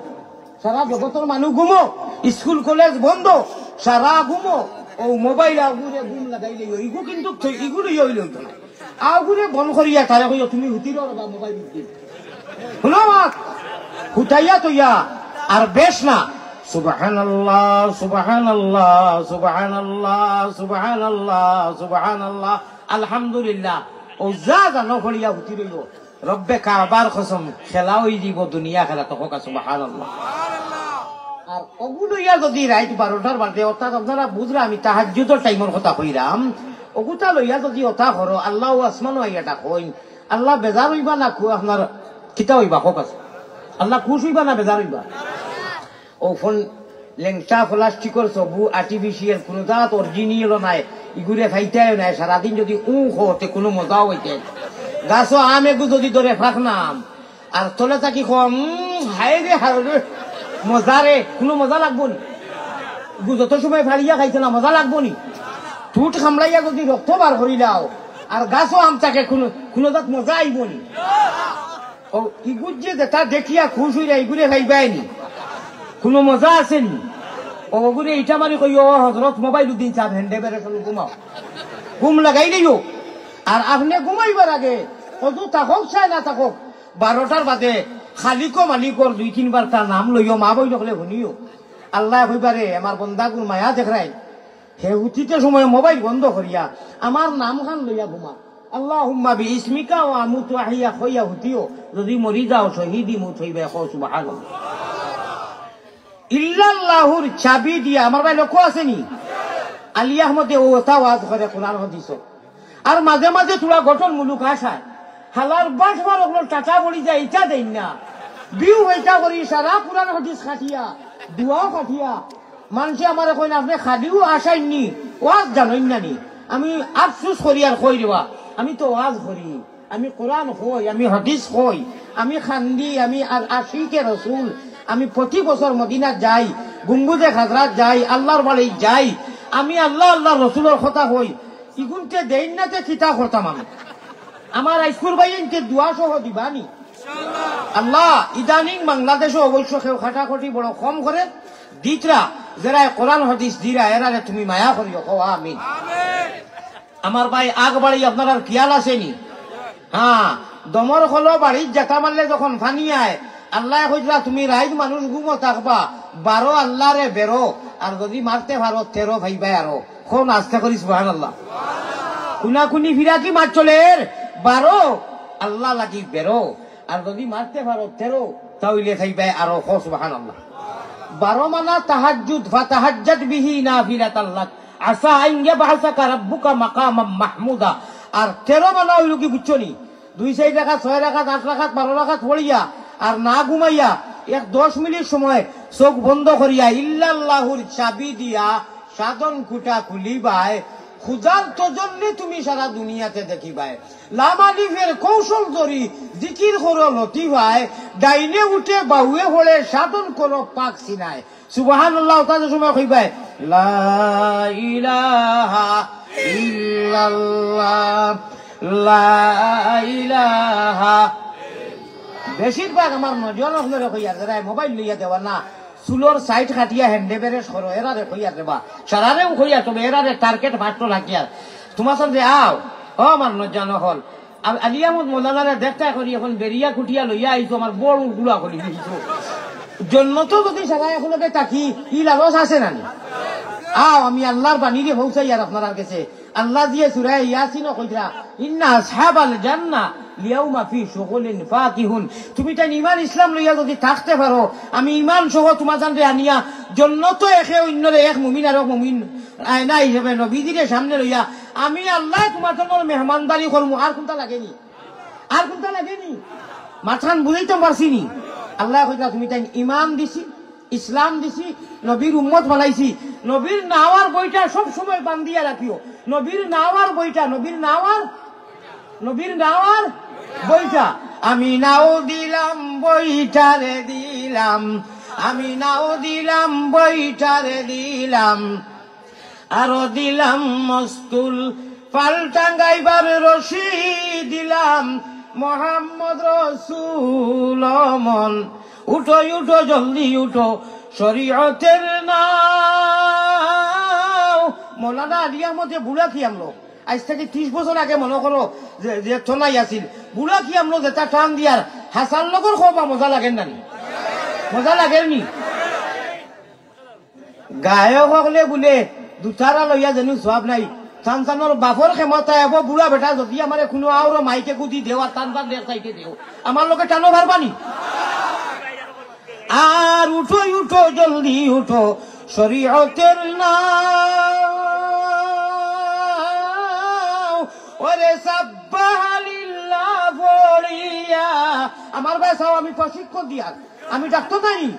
সারা জগতর মানুষ ঘুমো, স্কুল কলেজ বন্ধ, সারা ঘুমো। ও মোবাইল আগুরে ঘুম লাগাইলে ইগু কিন্তু থই-, ইগুরে ইয়ে হইলে হইতো না। আগুরে বন্ধ করিয়া তারে কইও, "তুমি হুতির বা মোবাইল হুতির।" হুনো মাত, হুতাইয়া তইয়া, আর বেশ না। সুবহানাল্লাহ, সুবহানাল্লাহ, সুবহানাল্লাহ, সুবহানাল্লাহ, সুবহানাল্লাহ, আলহামদুলিল্লাহ। ও যা জানো করিয়া হুতি রইব। রব্বে কাবার কসম, খেলা অই দিব দুনিয়া খেলা, তো কউক্কা সুবহানাল্লাহ। আর অগু লইয়া যদি রাইত বারোটার বাদে, অর্থাৎ আপনারা বুঝরা আমি তাহাজ্জুদর টাইমর কথা কইরাম, অগুতা লইয়া যদি অতা করো, আল্লাহ আসমানো আইয়া ডাকইন, আল্লাহ বেজার অইবা না খু-, আপনার কিতা অইবা, কউক্কা? আল্লাহ খুশ অইবা না বেজার অইবা? ও ফোন লেংটা প্লাস্টিকর সবু আর্টিফিশিয়াল, কুনু জাত অরিজিনাল নাই, ইগুরে ফাইতায় নাই। সারাদিন যুদি উঁ কও তে কুনু মজাও অইতে না। গাছো আম এগু যুদি ধরে ফাক নাম, আর তলে থাকি কও, উম, হায় রে, হায় রে, মজা রে, কুনু মজা লাগবো নি? ইগু যত সময় ফাড়িয়া খাইছে না, মজা লাগবো নি? ঠুট খামড়াইয়া যুদি রক্ত বার করিলাও, আর গাছো আম থাকে কুনু, কুনু জাত মজা আইবো নি? ও, ইগুর যে যেটা দেখিয়া খুশ অইরা, ইগুরে ফাইবায় নি। কুনু মজা আছে নি? ও, ওগুরে ইটা মারি কইও, "ও হজরত মোবাইল উদ্দিন সাব, হ্যান্ডে বেড়ে চলো, ঘুমাও।" ঘুম লাগাই দিও। আর আপনে ঘুমাইবার আগে, অজু থাকউক চাই না থাকউক, বারোটার বাদে খালিকো মালিকর দুই তিনবার তার নাম লইও, মা বইন অকলে হুনিও। আল্লায় কইবা রে, আমার বন্দাগুর মায়া দেখরায়, হে হুতিতে সময় মোবাইল বন্ধ করিয়া আমার নাম খান লইয়া ঘুমা। আল্লাহুম্মা বি ইসমিকা ওয়া আমুতু ওয়া আহইয়া কইয়া হুতিও, যুদি মরি যাও শহীদি মউত অইবায়, কও সুবহানাল্লাহ। ইল্লাল্লাহুর চাবি দিয়া, আমার ভাই লক্ষ্য আছে নি? আলী আহমদে ও ওতা ওয়াজ করে কোরআন হাদিসও। আর মাঝে মাঝে থুড়া গঠনমূলক আশায়। হালার বাটপার অকলর টাটা পড়ি যায়, ইটা দেইন না। বিউ অইতা করি সারা কোরআন হাদিস কাটিয়া, দোয়াও কাটিয়া। মানষে আমারে কইন, "আপনে খালিউ আশাইন নি, ওয়াজ জানইন না নি?" আমি আফসুস করি আর কই রেবা, আমি তো ওয়াজ করি, আমি কোরআন কই, আমি হাদিস কই, আমি কান্দি, আমি আর আশিকে রসুল, আমি প্রতি বছর মদিনা যাই, গুম্বুজে খাজরাত যাই, আল্লার বাড়ি যাই, আমি আল্লা, আল্লার রসুলর কথা কই। ইগুনতে দেইন না তে কিতা করতাম আমি? আমার আইজকুর ভাইয়াইন্তে দোয়া সহ দিবা নি? আল্লা, ইদানিং বাংলাদেশো অবশ্য কেউ কাটাকাটি বড় কম করে দিতরা, যেরায় কোরআন হাদিস দিরা, এরারে তুমি মায়া করিও, কও আমিন। আমার ভাই আগ বাড়ি আপনারার খিয়াল আছে নি? হ্যাঁ, দমর কলো বাড়িত জাতা মারলে যখন পানি আয়, আল্লায় কইতরা, "তুমি রাইত মানুষ ঘুমো থাকবা, বারো আল্লারে বেরো, আর যুদি মারতে পারো, তেরো পাইবায় আরো।" কও না আস্তে করি সুবহানাল্লাহ। কুনাকুনি ফিরাকি মাত চলের, বারো আল্লা লাগি বেরো, আর যুদি মারতে পারো, তেরো, তা অইলে পাইবায় আরো। কও সুবহানাল্লাহ। বারো মানা তাহাজ্জুদ, ফাতাহাজ্জাদ বিহি নাফিলাতাল লাক, আসা আন ইয়াবআসাকা রাব্বুকা মাকামাম মাহমুদা। আর তেরো মানা অইলো কি বুঝছো নি? দুই চাইর রাকাত, ছয় রাকাত, আট রাকাত, বারো রাকাত পড়িয়া আর না ঘুমাইয়া এক দশ মিনিট সময় চোখ বন্ধ করিয়া ইল্লাল্লাহুর চাবি দিয়া সাধন খুঁটা খুলিবায়, খুদার তজল্লি তুমি সারা দুনিয়াতে দেখিবায়। লামালিফের কৌশল ধরি জিকির করো লতিফায়, ডাইনে উঠে বাউয়ে পড়ে সাধন করো পাক সিনায়। সুবহানাল্লাহ, তাদের সময় কইবায়, লা ইলাহা ইল্লাল্লাহ, লা ইলাহা। বেশিরভাগ আমার নজর আপনারা কইয়ার, যারা মোবাইল লইয়া দেওয়া না, চুলর সাইড কাটিয়া হ্যান্ডে বেরেস করো, এরারে কইয়ার রেবা, সারারেও কইয়ার, তবে এরারে টার্গেট ফাস্ট রাখিয়ার। তোমার সামনে আও, ও আমার নজর হল, আর আলী আহমদ মৌলানারে দেখতা করি এখন বেরিয়া কুটিয়া লইয়া আইছো, আমার বড় গুড়া করি দিছো। জন্নতো যদি সারা এখন থাকি, ই লালস আছে না নি? আও, আমি আল্লার বাণীরে পৌঁছাই আর আপনারার গেছে। আল্লা জিয়ে সূরা ইয়াসিনো কইরা, "ইন্না আসহাবাল জান্নাহ লিয়াউমা ফি শুগুলিন ফাকিহুন।" তুমি তাইন ইমান ইসলাম লইয়া যদি থাকতে পারো, আমি ইমান সহ তোমার জানরে আনিয়া জন্নতো একে অইন্যরে এক মুমিন আর এক মুমিন আয়না হিসাবে নবীজিরে সামনে লইয়া আমি আল্লায় তোমার জন্য মেহমানদারি করমু। আর কুনটা লাগেনি? আর কুনটা লাগেনি? মাতখান বুঝাইতাম পারছি নি? আল্লায় কইরা, "তুমি তাইন ইমান দিছি, ইসলাম দিছি, নবীর উম্মত বানাইছি।" নবীর নাওয়ার বইটা সব সময় বান্ধিয়া রাখিও। নবীর নাওয়ার বইটা, নবীর নাওয়ার, নবীর নাওয়ার বইটা। আমি নাও দিলাম, বইটারে দিলাম। আমি নাও দিলাম, বইটারে দিলাম। আরো দিলাম মস্তুল, পাল টাঙ্গাইবার রশি দিলাম। মোহাম্মদ রসুল অমন, উঠো, উঠো, জলদি উঠো, শরীয়তের নাও। মৌলানা আলী আহমদে বুড়া কি আমলো? আইজ থাকি ত্রিশ বছর আগে মনো করো যে, যে থনাই আছিল, বুড়া কি আমলো যেটা টান দিয়ার, হাসান লগর খোবা মজা লাগের না নি? মজা লাগের নি? গায়ক অকলে বুলে দুতারা লইয়া যেন সওয়াব নাই। তান তানর বাপর ক্ষমতা এবো বুড়া বেটা যদি আমারে কুনু আওরো মাইকে গুদি দেও আর তান তান দেখ চাইতে দেও। আমার লগে টানো পারবানি? আর উঠো, উঠো, জলদি উঠো, শরীয়তের নাও। ওরে সাব্বাহ লিল্লাহ পড়িয়া আমার ভাই চাও আমি প্রশিক্ষণ দিয়ার, আমি ডাক্তার নাইনি।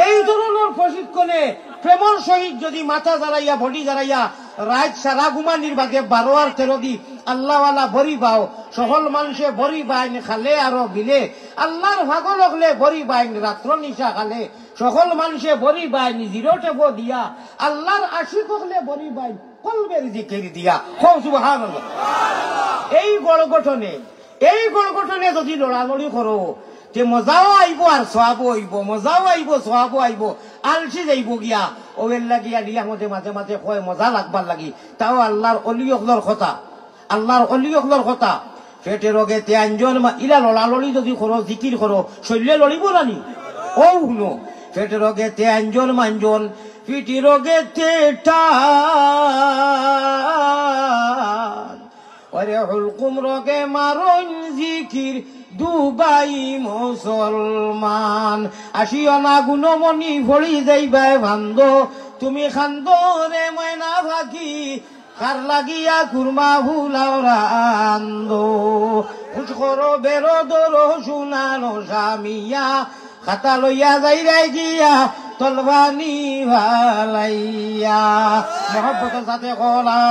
এই ধরনর প্রশিক্ষণে প্রেমর সহিত যদি মাথা ঝাড়াইয়া, বডি ঝাড়াইয়া, রাইত সারা ঘুমানির বাদে বারো আর তেরো দি আল্লাহওয়ালা বড়ি বাও, সকল মানষে বড়ি বাইন খালে আরো বিলে, আল্লাহর পাগল অকলে বড়ি বাইন রাত্র নিশা খালে, সকল মানষে বড়ি বাইন জিরো টেপো দিয়া, আল্লাহর আশিক অকলে বড়ি বাইন কলবের জিকির দিয়া। কও সুবহানাল্লাহ। এই গড় গঠনে, এই গড় গঠনে যদি লড়ালড়ি করো, তে মজাও আইবো আর সওয়াবও আইবো, মজাও আইবো, সওয়াবও আইবো, আলসি যাইবো গিয়া। অউ এর লাগি আলিয়া মধ্যে মাঝে মাঝে কয় মজা লাগবার লাগি, তাও আল্লাহর অলি অকলর কথা, আল্লাহর অলি অকলর কথা। পেটে রোগে তে আঞ্জন মা-, ইলা লড়ালড়ি যদি করো, জিকির করো, শরীরে লড়িবো না নি? অউ হুনো, পেটে রোগে তে আঞ্জন মাঞ্জন, পিঠি রোগে তে টান। ওরে হুলকুম রোগে মারইন জিকির দুবাই মুসলমান। আসিও না গুণমণি ফড়ি যাইবায় ফান্দো, তুমি খান্দো রে ময়না পাখি, কার লাগিয়া কুরমা ফুলাও রান্দো। হুশ করো বেরো ধরো সোনানো সামিয়া, খাতা লইয়া যাইরায় গিয়া তলবানি ফালাইয়া। মহব্বতর সাথে কও লা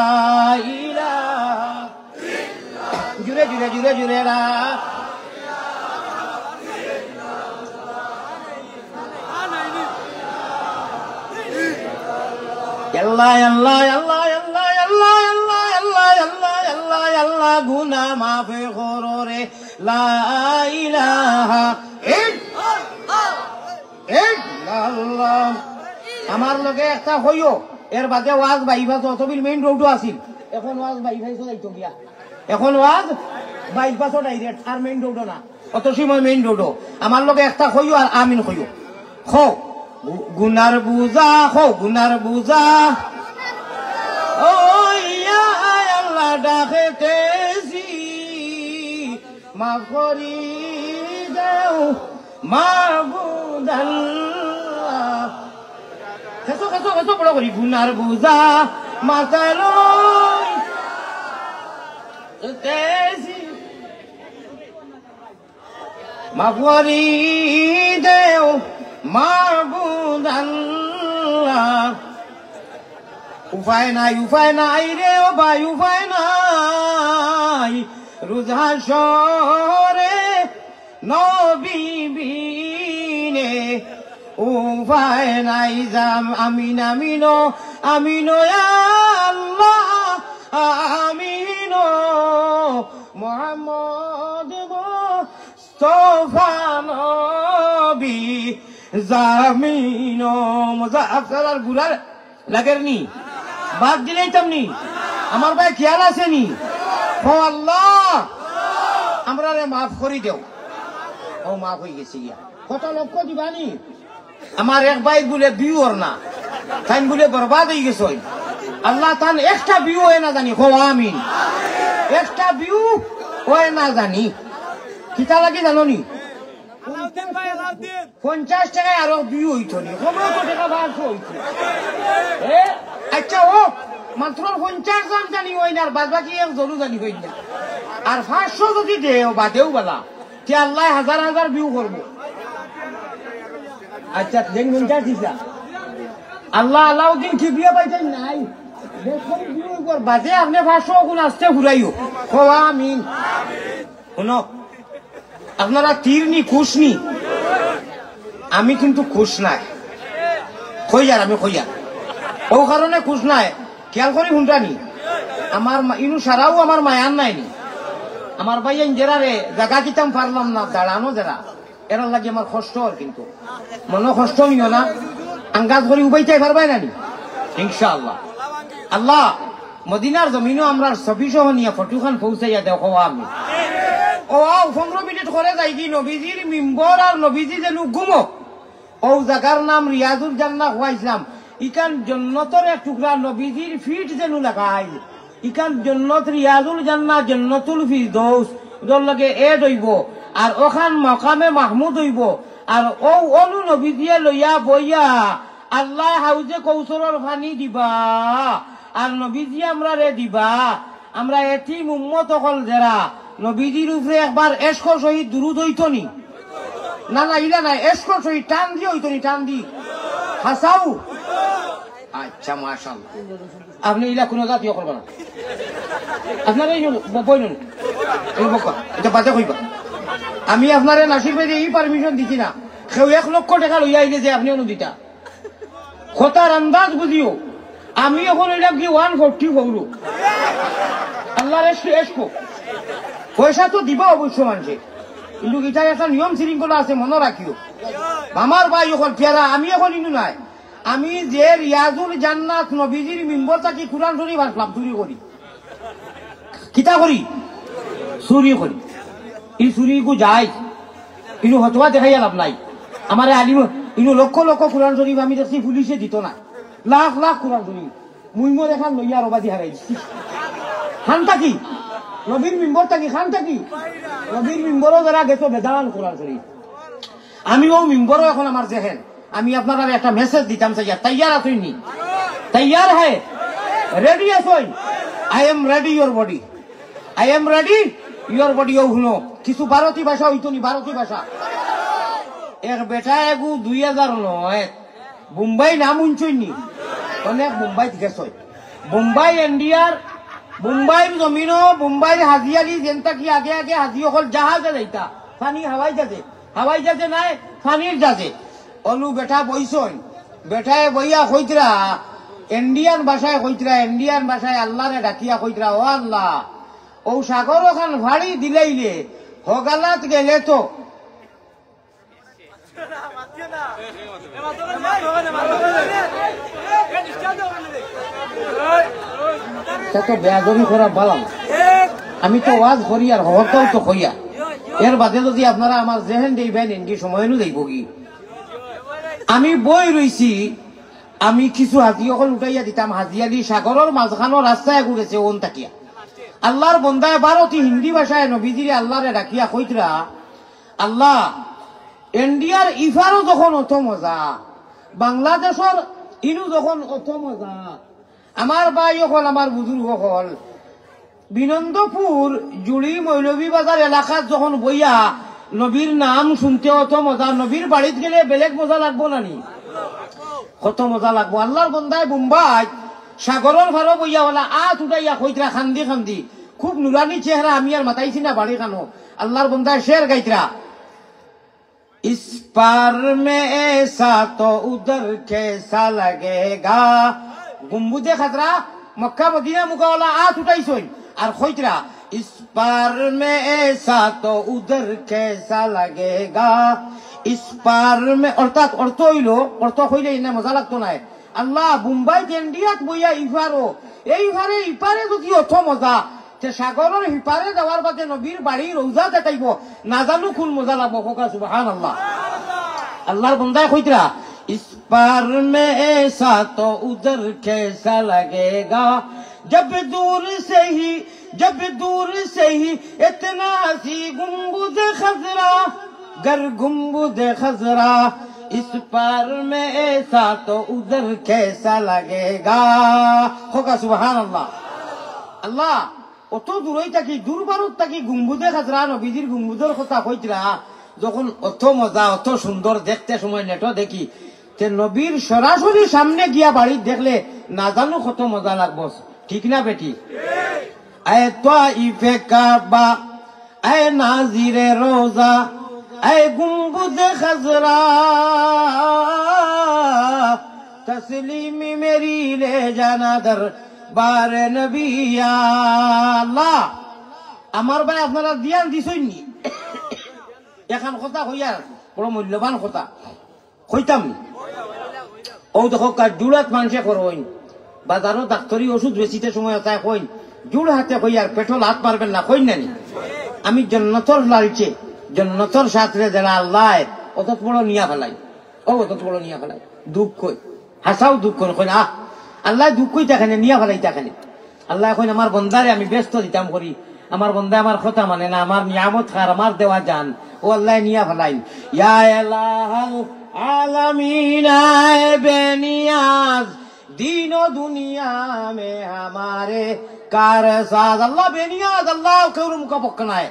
ইলাহা। জুরে জুরে জুরে জুরে লা। আল্লাহ, আল্লাহ, আল্লাহ, আল্লাহ, গুনা মাফ করো রে। লা ইলাহা ইল্লাল্লাহ। আমার লগে একটা কইও, এর বাদে ওয়াজ বাইপাস অতবিল মেইন রোডও আছিল, এখন ওয়াজ বাইপাসও যাইতো গিয়া, এখন ওয়াজ বাইপাসও ডাইরেক্ট, আর মেইন রোডও না। অত সময় মেইন রোডও। আমার লগে একটা কইও আর আমিন কইও। কও, গু-, গুনার বুঝা, কও, গুনার বুঝা। ও ইয়া আল্লাহ ডাকতেছি, মাফ করি দেও, মাবুদ আল্লাহ। খেছো, খেছো, খেছো, বড় করি। গুনার বুঝা মাথায় লই, তেছি। মাফ করি দেও, মাবুদ আল্লাহ। উপায় নাই, উপায় নাই রে ও ভাই, উপায় নাই। রোজ হাশরে নবী বিনে উপায় নাই। জাম-, আমিন, আমিন, আমিন, ইয়া আল্লাহ, আমিন। মোহাম্মদ মুস্তফা নবী জামিন। মজা আপনারার গুলার লাগের নি? বাদ দিলাইতাম নি? আমার ভাই খেয়াল আছে নি? ও আল্লাহ, আমরারে মাফ করি দেও। ও মাফ অই গেছে গিয়া। কথা লক্ষ্য দিবানি? আমার এক ভাইর বুলে ভিউ অর না, তাইন বুলে বরবাদ অই গেছইন। আল্লাহ তান একটা ভিউ অয় না জানি, কও আমিন। একটা ভিউ অয় না জানি, কিতা লাগি জানো নি? পঞ্চাশ টেকায় আরো ভিউ অইতো নি, কমেও তো টেকা পাঁচশো অইতো। এ, আচ্ছা, ও মাত্র পঞ্চাশ জন জানি অইন, আর বাদ বাকি একজনও জানি অইন না। আর পাঁচশো যদি দেও বাদেও বালা, তে আল্লায় হাজার হাজার ভিউ করবো। আচ্ছা, যেন পঞ্চাশ দিছা। আল্লাহ আলাউদ্দিন কিবরিয়া পাইছেন নাই। বেশ করি ভিউ কর, বাদে আপনে পাঁচশো গুণ আসতে ঘুরাইও। কও আমিন। হুনো, আপনারা তীর নি, খুশ নি? আমি কিন্তু খুশ নায়। কইয়ার, আমি কইয়ার। অউ কারণে খুশ নায়। খেয়াল করি হুনরা নি? আমার মা-, ইনু সারাও আমার মায়ার নাই নি। আমার ভাইয়াইন যেরারে জাগা দিতাম পারলাম না, দাঁড়ানো যেরা, এরার লাগি আমার কষ্ট অর কিন্তু। মনো কষ্ট নিও না, আঙ্গাজ করি উবাইতায় পারবায় না নি? ইনশাআল্লাহ। আল্লাহ, মদিনার জমিনো আমরার ছবি সহ নিয়া ফটো খান পৌঁছাইয়া দেও, কও আমিন। ও আও, পনেরো মিনিট করে যাইগি নবীজির মিম্বর আর নবীজি যেন ঘুমো। অউ জাগার নাম রিয়াজুল জান্নাহ কওয়াইছলাম। ইখান জন্নতর এক টুকরা, নবীজির ফিট যেন লাগাইল। ইখান জন্নত রিয়াজুল জান্নাহ, জন্নতুল ফিরদৌস, ওটার লগে add অইবো। আর অখান মকামে মাহমুদ অইবো। আর অউ অনো নবীজিয়ে লইয়া বইয়া আল্লায় হাউজে কৌসরর পানি দিবা। আর নবীজিয়ে আমরারে দিবা। আমরা এতিম উম্মত অকল যেরা, নবীজির উপরে একবার এশকর সহিত দুরুদ অইতো নি? না, না, ইলা না, এশকর সহিত টান দি অইতো নি, টান দি। হাছাউ? আচ্ছা, মাশাআল্লাহ। আপনে ইলা কুনু জাতিও করবা না। আপনারা এই ব-, বইন, এই বকা, ইটা বাদে কইবা। আমি আপনারে নাসির ভাইরে ই permission দিছি না। কেউ এক লক্ষ টেকা লইয়া আইলে যে আপনে অনু দিতা। কথার আন্দাজ বুঝিও। আমি অখন অইলাম কি one forty four। আল্লাহর এশক, এশক। পয়সা তো দিবা অবশ্য মানষে। কিন্তু ইটার একটা নিয়ম শৃঙ্খলা আছে, মনো রাখিও। আমার ভাই অকল পেয়ারা, আমি অখন ইনু নাই। আমি যে রিয়াজুল জান্নাত নবীজির মিম্বর থাকি কুরআন শরীফ আনলাম চুরি করি। কিতা করি? চুরি করি। ই চুরি গু যায়। ইনু হতবা দেখাইয়া লাভ নাই। আমারে আলিম, ইনু লক্ষ লক্ষ কুরআন শরীফ আমি দেখছি পুলিশে দিত না। লাখ লাখ কুরআন শরীফ। মুইমর এখান লইয়া আরো বাজি হারাই দিছি। খান থাকি? নবীর মিম্বর থাকি, খান থাকি? নবীর মিম্বরও যারা গেছো বেজান কুরআন শরীফ। আমি অউ মিম্বরও অখন আমার জেহেন। আমি আপনারারে একটা message দিতাম চাইয়ার, তৈয়ার আছইন নি? তৈয়ার হ্যায়? Ready আছইন? I am ready your body. I am ready your body. অউ হুনো, কিছু ভারতী ভাষা অইতো নি, ভারতী ভাষা। এক বেটা এগু দুই হাজার নয়, বোম্বাই নাম হুনছইন নি? অনেক বোম্বাইত গেছইন। বোম্বাই ইন্ডিয়ার, বোম্বাইর জমিনো, বোম্বাইর হাজি আলি যেন থাকি আগে আগে হাজি অকল জাহাজে যাইতা, পানি হাওয়াই জাহাজে। হাওয়াই জাহাজে নায়, পানির জাহাজে। অনু বেটা বইছইন, বেটায় বইয়া কইতরা, ইন্ডিয়ান ভাষায় কইতরা, ইন্ডিয়ান ভাষায় আল্লারে ডাকিয়া কইতরা, "ও আল্লাহ, অউ সাগর অখান ফাড়ি দিলাইলে, হগালাত গেলে তো।" তা তো বেয়াদবি করা বালা না। আমি তো ওয়াজ করি আর হকলতাউ তো কইয়া। এর বাদে যদি আপনারা আমার জেহেন দেইবেন, এনকি সময় নু যাইবো কি? আমি বই রইছি, আমি কিছু হাজি অকল উঠাইয়া দিতাম, হাজি আলি সাগরর মাঝখানো রাস্তায় ঘুরেছে ওন থাকিয়া। আল্লাহর বন্দায় ভারতী হিন্দি ভাষায় নবীজিরে আল্লারে ডাকিয়া কইতরা, "আল্লাহ, ইন্ডিয়ার ইফারও যখন অত মজা, বাংলাদেশর ইনু যখন অত মজা, আমার ভাই অকল, আমার বুজুর্গ অকল, বিনন্দপুর জুড়ি মৌলভীবাজার এলাকাত যখন বইয়া নবীর নাম শুনতে অত মজা, নবীর বাড়িত গেলে বেলেগ মজা লাগবো না নি? কত মজা লাগবো।" আল্লাহর বন্দায় বোম্বাই সাগরর ফারো বইয়া ওলা আত উঠাইয়া কইতরা কান্দি কান্দি, খুব নুরানি চেহারা, আমি আর মাতাইছি না বাড়ি খানো। আল্লাহর বন্দায় শের গাইতরা, "इस पार में ऐसा तो उधर कैसा लगेगा।" গুম্বুদে খাজরা, মক্কা মদিনা মুকাওয়ালা আত উঠাইছইন আর কইতরা, "इस पार में ऐसा तो उधर कैसा लगेगा। इस पार में", অর্থাৎ অর্থ অইলো, অর্থ কইলে ইনে মজা লাগতো নায়। আল্লাহ, বোম্বাইত ইন্ডিয়াত বইয়া ইফারও, এইফারে ইফারে যদি অত মজা, তে সাগরর হিপারে যাওয়ার বাদে নবীর বাড়ি রওজা দেখাইবো, না জানু কুন মজা লাগবো। কউক্কা সুবহানাল্লাহ। আল্লাহর বন্দায় কইতরা, "इस पार में ऐसा तो उधर कैसा लगेगा। जब दूर से ही, जब दूर से ही इतना हसी गुंबद खजरा, गर गुंबद खजरा, इस पार में ऐसा तो उधर कैसा लगेगा।" কউক্কা সুবহানাল্লাহ। আল্লাহ, অত দূরই থাকি, দূর ভারত থাকি গুম্বুদে খাজরা, নবীজির গুম্বুদর কথা কইতরা, যখন অত মজা, অত সুন্দর, দেখতে সময় নেটো দেখি, তে নবীর সরাসরি সামনে গিয়া বাড়িত দেখলে না জানু কত মজা লাগবো, ঠিক না বেটি? আয় তাইফে কাবা, আয় নাজিরে রোজা, আয় গুম্বুদে খাজরা, তসলিম মেরি লে জানা দরবার নবী। আল্লাহ, আমার ভাই আপনারা ধ্যান দিছইন নি? এখান কথা কইয়ার, বড় মূল্যবান কথা। কইতাম নি? অউ দেখউক্কা, জুড় আত মানষে করইন, বাজারো ডাক্তরি ওষুধ বেচিতে সময় অতায় কইন, "জুড় আতে কইয়ার পেটো লাত মারবেন না", কইন না নি? আমি জন্নতর লালচে, জন্নতর সাথে যারা আল্লায় অত বড় নিয়া ফালাই, অউ অত বড় নিয়া ফালাই, দুখ কই, হাছাউ দুখ কই, কইন, "আহ, আল্লায় দুখ কইতা কেনে, নিয়া ফালাইতা কেনে?" আল্লায় কইন, "আমার বন্দারে আমি বেহেস্ত দিতাম করি, আমার বন্দায় আমার কথা মানে না, আমার নিয়ামত খার, আমার দেওয়া জান, অউ আল্লায় নিয়া ফালাইন।" ইয়া এলাহাল আলামিন, আয় বেনিয়াজ, তিনো দুনিয়া মে হামারে কারসাজ। আল্লাহ বেনিয়াজ, আল্লাহ কেউর মুখাপেক্ষী নায়।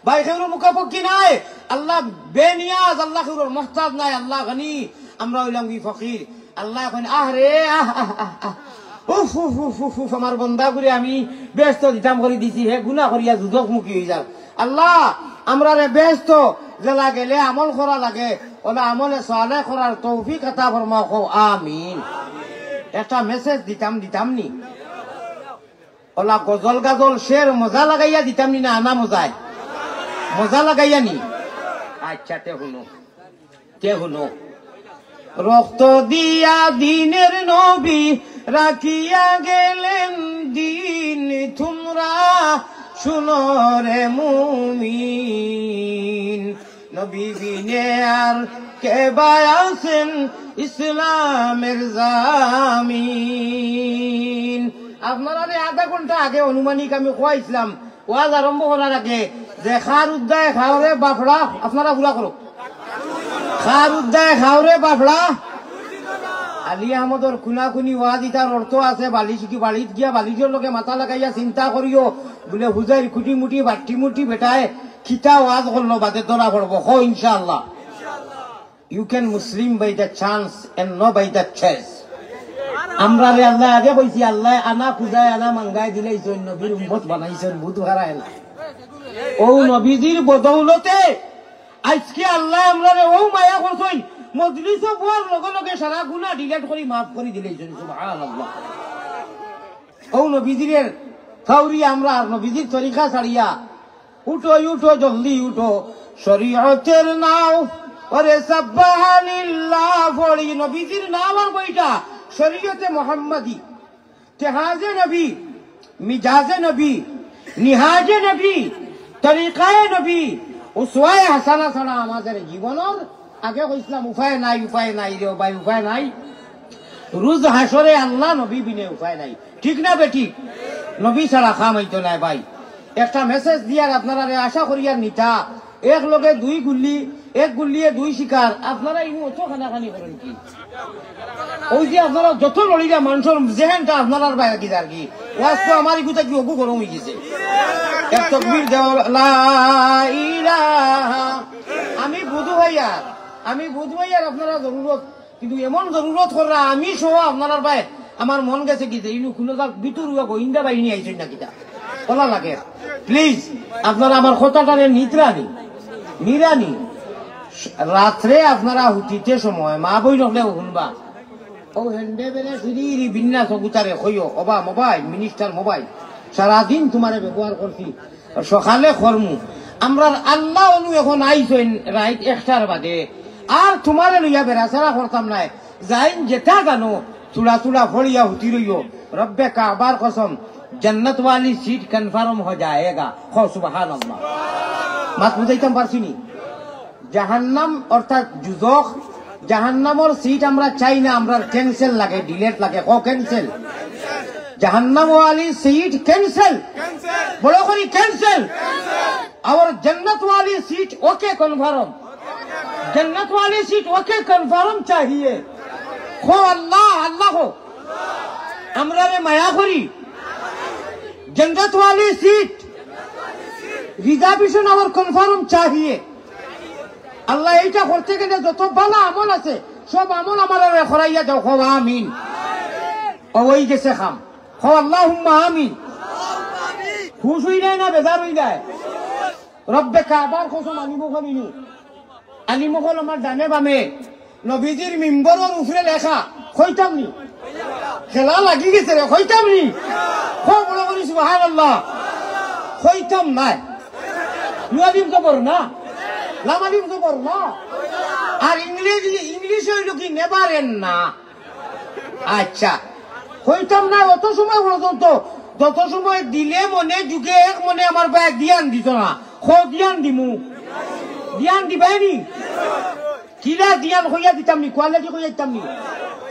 ভাই, কেউর মুখাপেক্ষী নায়। আল্লাহ বেনিয়াজ, আল্লাহ কেউর মহতাজ নায়, আল্লাহ গনি, আমরা অইলাম কি ফকির। আল্লাহ কইন, "আহ রে, আহ, আহ, আহ, আহ। উফ, উফ, উফ, উফ, উফ, আমার বন্দাগুরে আমি বেহেস্ত দিতাম করি দিছি, হে গুনা করিয়া দুজখমুখী অইযার।" আল্লাহ, আমরারে বেহেস্ত যেলা গেলে আমল করা লাগে, অলা আমলে সালেহ করার তৌফিক আতা ফরমাও, কও আমিন। একটা মেসেজ দিতাম, দিতাম নি? অলা গজল গাজল শের মজা লাগাইয়া দিতাম নি, না আনা মজায়? মজা লাগাইয়া নি? আচ্ছা, তে হুনো, তে হুনো। রক্ত দিয়া দিনের নবী রাখিয়া গেলেন দিন, তোমরা শুনো রে মুমিন। নবী বিনে আর কে বা আছেন ইসলামের জামিন? আপনারারে আধা ঘন্টা আগে আনুমানিক আমি কইছিলাম, ওয়াজ আরম্ভ করার আগে, যে "খার উদ্দায় খাওরে বাফড়া", আপনারা পুরা করো। "খার উদ্দায় খাওরে বাফড়া।" আলী আহমদর কুনাকুনি ওয়াজ, ইতার অর্থ আছে, বালিশ কি বালিশ গিয়া বালিশর লগে মাথা লাগাইয়া চিন্তা করিও, বুলে হুজাইর কুটি মুটি বাট্টি মুটি বেটায় কিতা ওয়াজ করলো বাদে ধরা পড়বো। কও ইনশাআল্লাহ। You can Muslim by the chance and not by the chase. আমরারে আল্লায় আগে কইছি, আল্লায় আনা খুজায় আনা মাঙ্গায় দিলাইছইন, নবীর উম্মত বানাইছইন, বুধ হারায় না। অউ নবীজির বদৌলতে আইজকে আল্লায় আমরারে অউ মায়া করছইন, মজলিসো বওয়ার লগে লগে সারা গুনা delete করি মাফ করি দিলাইছইন। সুবহানাল্লাহ। অউ নবীজিরে ফাউরি আমরা আর নবীজির তরিকা ছাড়িয়া, উঠো, উঠো, জলদি উঠো, শরীয়তের নাও, ওরে সাব্বাহানিল্লাহ পড়ি, নবীজির নাম আর বইটা, শরীয়তে মোহাম্মদী, তেহাজে নবী, মিজাজে নবী, নিহাজে নবী, তরিকায়ে নবী, উসওয়ায়ে হাসানা ছাড়া আমাদের জীবনর, আগে কইছিলাম উপায় নাই, উপায় নাই রে ও ভাই, উপায় নাই। রুজ হাশরে আল্লাহ নবী বিনে উপায় নাই, ঠিক না বেঠিক? নবী ছাড়া কাম অইতো নায় ভাই। একটা মেসেজ দিয়ার আপনারারে আশা করিয়ার নিতা, এক লগে দুই গুল্লি, এক গুল্লিয়ে দুই শিকার। আপনারা ইনু অত কানাকানি করইন কি? অউ যে আপনারা যত লড়িরা মানষর জেহেনটা আপনারার বায় কি যার কি? ওয়াজ তো আমার ইগুতা কি অগু গরম অইগেছে। এক তকবীর দেও, লা ইলাহা। আমি বুঝু ভাইয়ার, আমি বুঝু ভাইয়ার আপনারা জরুরত, কিন্তু এমন জরুরত কররা আমি সহ আপনারার বায় আমার মন গেছে কি যে ইনু কুনু জাত ভিতরুয়া গোয়েন্দা বাহিনী আইছইন না কিতা? কলা লাগে। Please, আপনারা আমার কথাটারে নিতরানি, নিরানি। রাত্রে আপনারা হুতিতে সময়, মা বইন অকলে হুনবা। অউ হেন্ডে বেড়ে ফিরি ইরি বিন্না সগুতারে কইও, "ওবা মোবাইল, মিনিস্টার মোবাইল, সারাদিন তুমারে ব্যবহার করছি, সকালে করমু।" আমরার আল্লাহ অনু এখন আইছইন রাইত একটার বাদে, আর তুমারে লইয়া বেড়াছেড়া করতাম নায়। যাইন যেটা জানো, চূড়া চূড়া ফড়িয়া হুতি রইও। রব্বে কাবার কসম, জন্নতওয়ালি সিট কনফার্ম হো যায়েগা। কও সুবহানাল্লাহ। মাত বুঝাইতাম পারছি নি? জাহান্নাম অর্থাৎ দুজখ, জাহান্নামর সিট আমরা চাই না, আমরার ক্যান্সেল লাগে, ডিলেট লাগে। কও ক্যান্সেল। জাহান্নামওয়ালি সিট ক্যান্সেল। বড় করি ক্যান্সেল। আর জন্নতওয়ালি সিট ওকে কনফার্ম। জন্নতওয়ালি সিট ওকে কনফার্ম চাহিয়ে। কও আল্লাহ, আল্লাহ কও। আমরারে মায়া করি। জন্নতওয়ালি সিট রিজার্ভেশন আমার কনফার্ম চাহিয়ে। আল্লাহ, এইটা করতে গেলে যত ভালা আমল আছে, সব আমল আমারে করাইয়া দেও, কও আমিন। অউ অইগেছে কাম, কও আল্লাহুম্মা আমিন। খুশ অইলায় না বেজার অইলায়? রব্বে কাবার কসম, আলিম অকল ইনু, আলিম অকল আমার ডানে বামে, নবীজির মিম্বরর উপরে লেখা, কইতাম নি? খেলা লাগি গেছে রে, কইতাম নি? কও বড় করি সুবহানাল্লাহ। কইতাম নায়। লু আলিফ জবর না, লাম আলিফ জবর না। আর ইংরেজি, ইংলিশে অইলো কি? নেভার এন্ড না। আচ্ছা, কইতাম না অত সময় পর্যন্ত, যত সময় দিলে মনে যুগে এক মনে আমার বায় দিয়ান দিত না। কও দিয়ান দিমু, দিয়ান দিবায় নি? কিলা দিয়ান কইয়া দিতাম নি, কোয়ালিটি কইয়া দিতাম নি?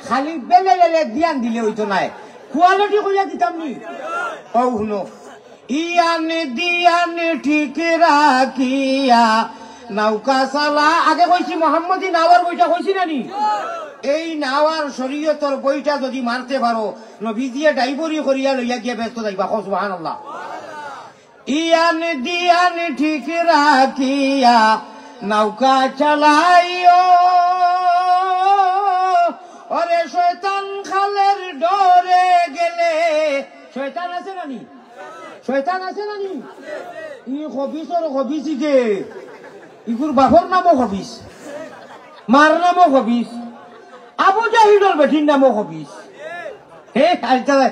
খালি বেলে বেলে দিয়ান দিলে অইতো নায়, কোয়ালিটি কইয়া দিতাম নি? অউ হুনো, ইয়ান দিয়ান ঠিক রাখিয়া নৌকা চালা। আগে কইছি মোহাম্মদী নাওয়ার বইটা কইছি না নি? এই নাওয়ার শরীয়তর বইটা যদি মারতে পারো, নবীজিয়ে ডাইবরি করিয়া লইয়া গিয়া বেহেস্তো যাইবা। কও সুবহানাল্লাহ। ইয়ান দিয়ান ঠিক রাখিয়া নৌকা চালাইও, ওরে শয়তান খালের ডরে গেলে। শয়তান আছে না নি? শয়তান আছে না নি? ই খবিসর খবিস ইগে। ইগুর বাপর নামও খবিস, মার নামও খবিস, আবু জাহিলর বেটির নামও খবিস। হে, আচ্ছা,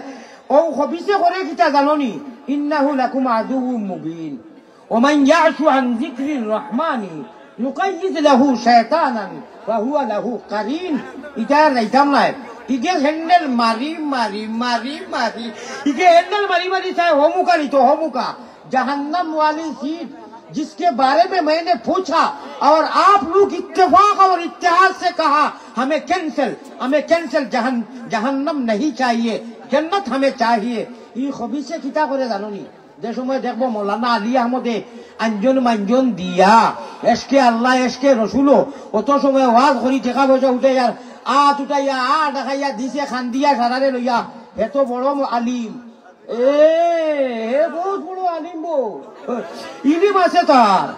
ও খবিসে করে কিতা জানো নি? ইন্নাহু লাকুম আদুউম মুবিন। ওমান ইয়াশু আন যিকরির রহমানি নুকাইয়িদ লাহু শায়তানান ফাহুয়া লাহু কারিন। ইটা আর যাইতাম নায়। ইগে হ্যান্ডেল মারি, মারি, মারি, মারি। ইগে হ্যান্ডেল মারি, মারি চায় হমুকা নিত, হমুকা। जहन्नम वाली सीट, जिसके बारे में मैंने पूछा और आप लोग इत्तेफाक और इत्तेहाद से कहा, "हमें कैंसिल, हमें कैंसिल, जहन-, जहन्नम नहीं चाहिए, जन्नत हमें चाहिए।" ই খবিসে কিতা করে জানো নি? যে সময় দেখবো মৌলানা আলী আহমদে আঞ্জন মাঞ্জন দিয়া, এশকে আল্লাহ, এশকে রসুলো, অত সময় ওয়াজ করি, টেকা পয়সা উঠাইয়া, আত উঠাইয়া, আ দেখাইয়া দিছে, খান্দিয়া সারারে লইয়া, এত বড় ম-, আলিম। এ, হে বহুত বড় আলিম বো। ইলিম আছে তার।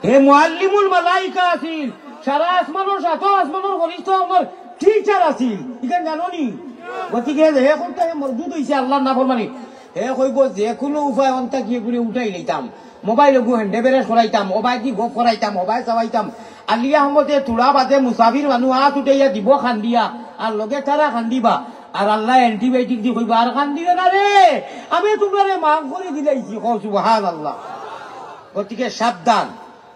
হে মুআল্লিমুল মালাইকা আছিল। সারা আসমানর, সাত আসমানর ফিরিস্তা অকলর টিচার আছিল। ইখান জানো নি? গতিকে হে কোনটা হে মরদুদ অইছে আল্লাহর নাফরমানি। হে কইবো যে কুনু উপায় অন্তা গিয়া ঘুরে উঠাই লইতাম। মোবাইল ওগু হ্যান্ডে বেরেস করাইতাম, ওবায়দি গপ করাইতাম, ওবায় চাওয়াইতাম। আলী আহমদে তুড়া বাদে মুসাফির মানু আত উঠাইয়া দিবো খান্দিয়া, আর লগে তারা খান্দিবা। আর আল্লায় অ্যান্টিবায়োটিক দি কইবা, "আর খান্দিও না রে, আমি তুমরারে মাফ করি দিলাইছি।" কও সুবহানাল্লাহ। গতিকে সাবধান,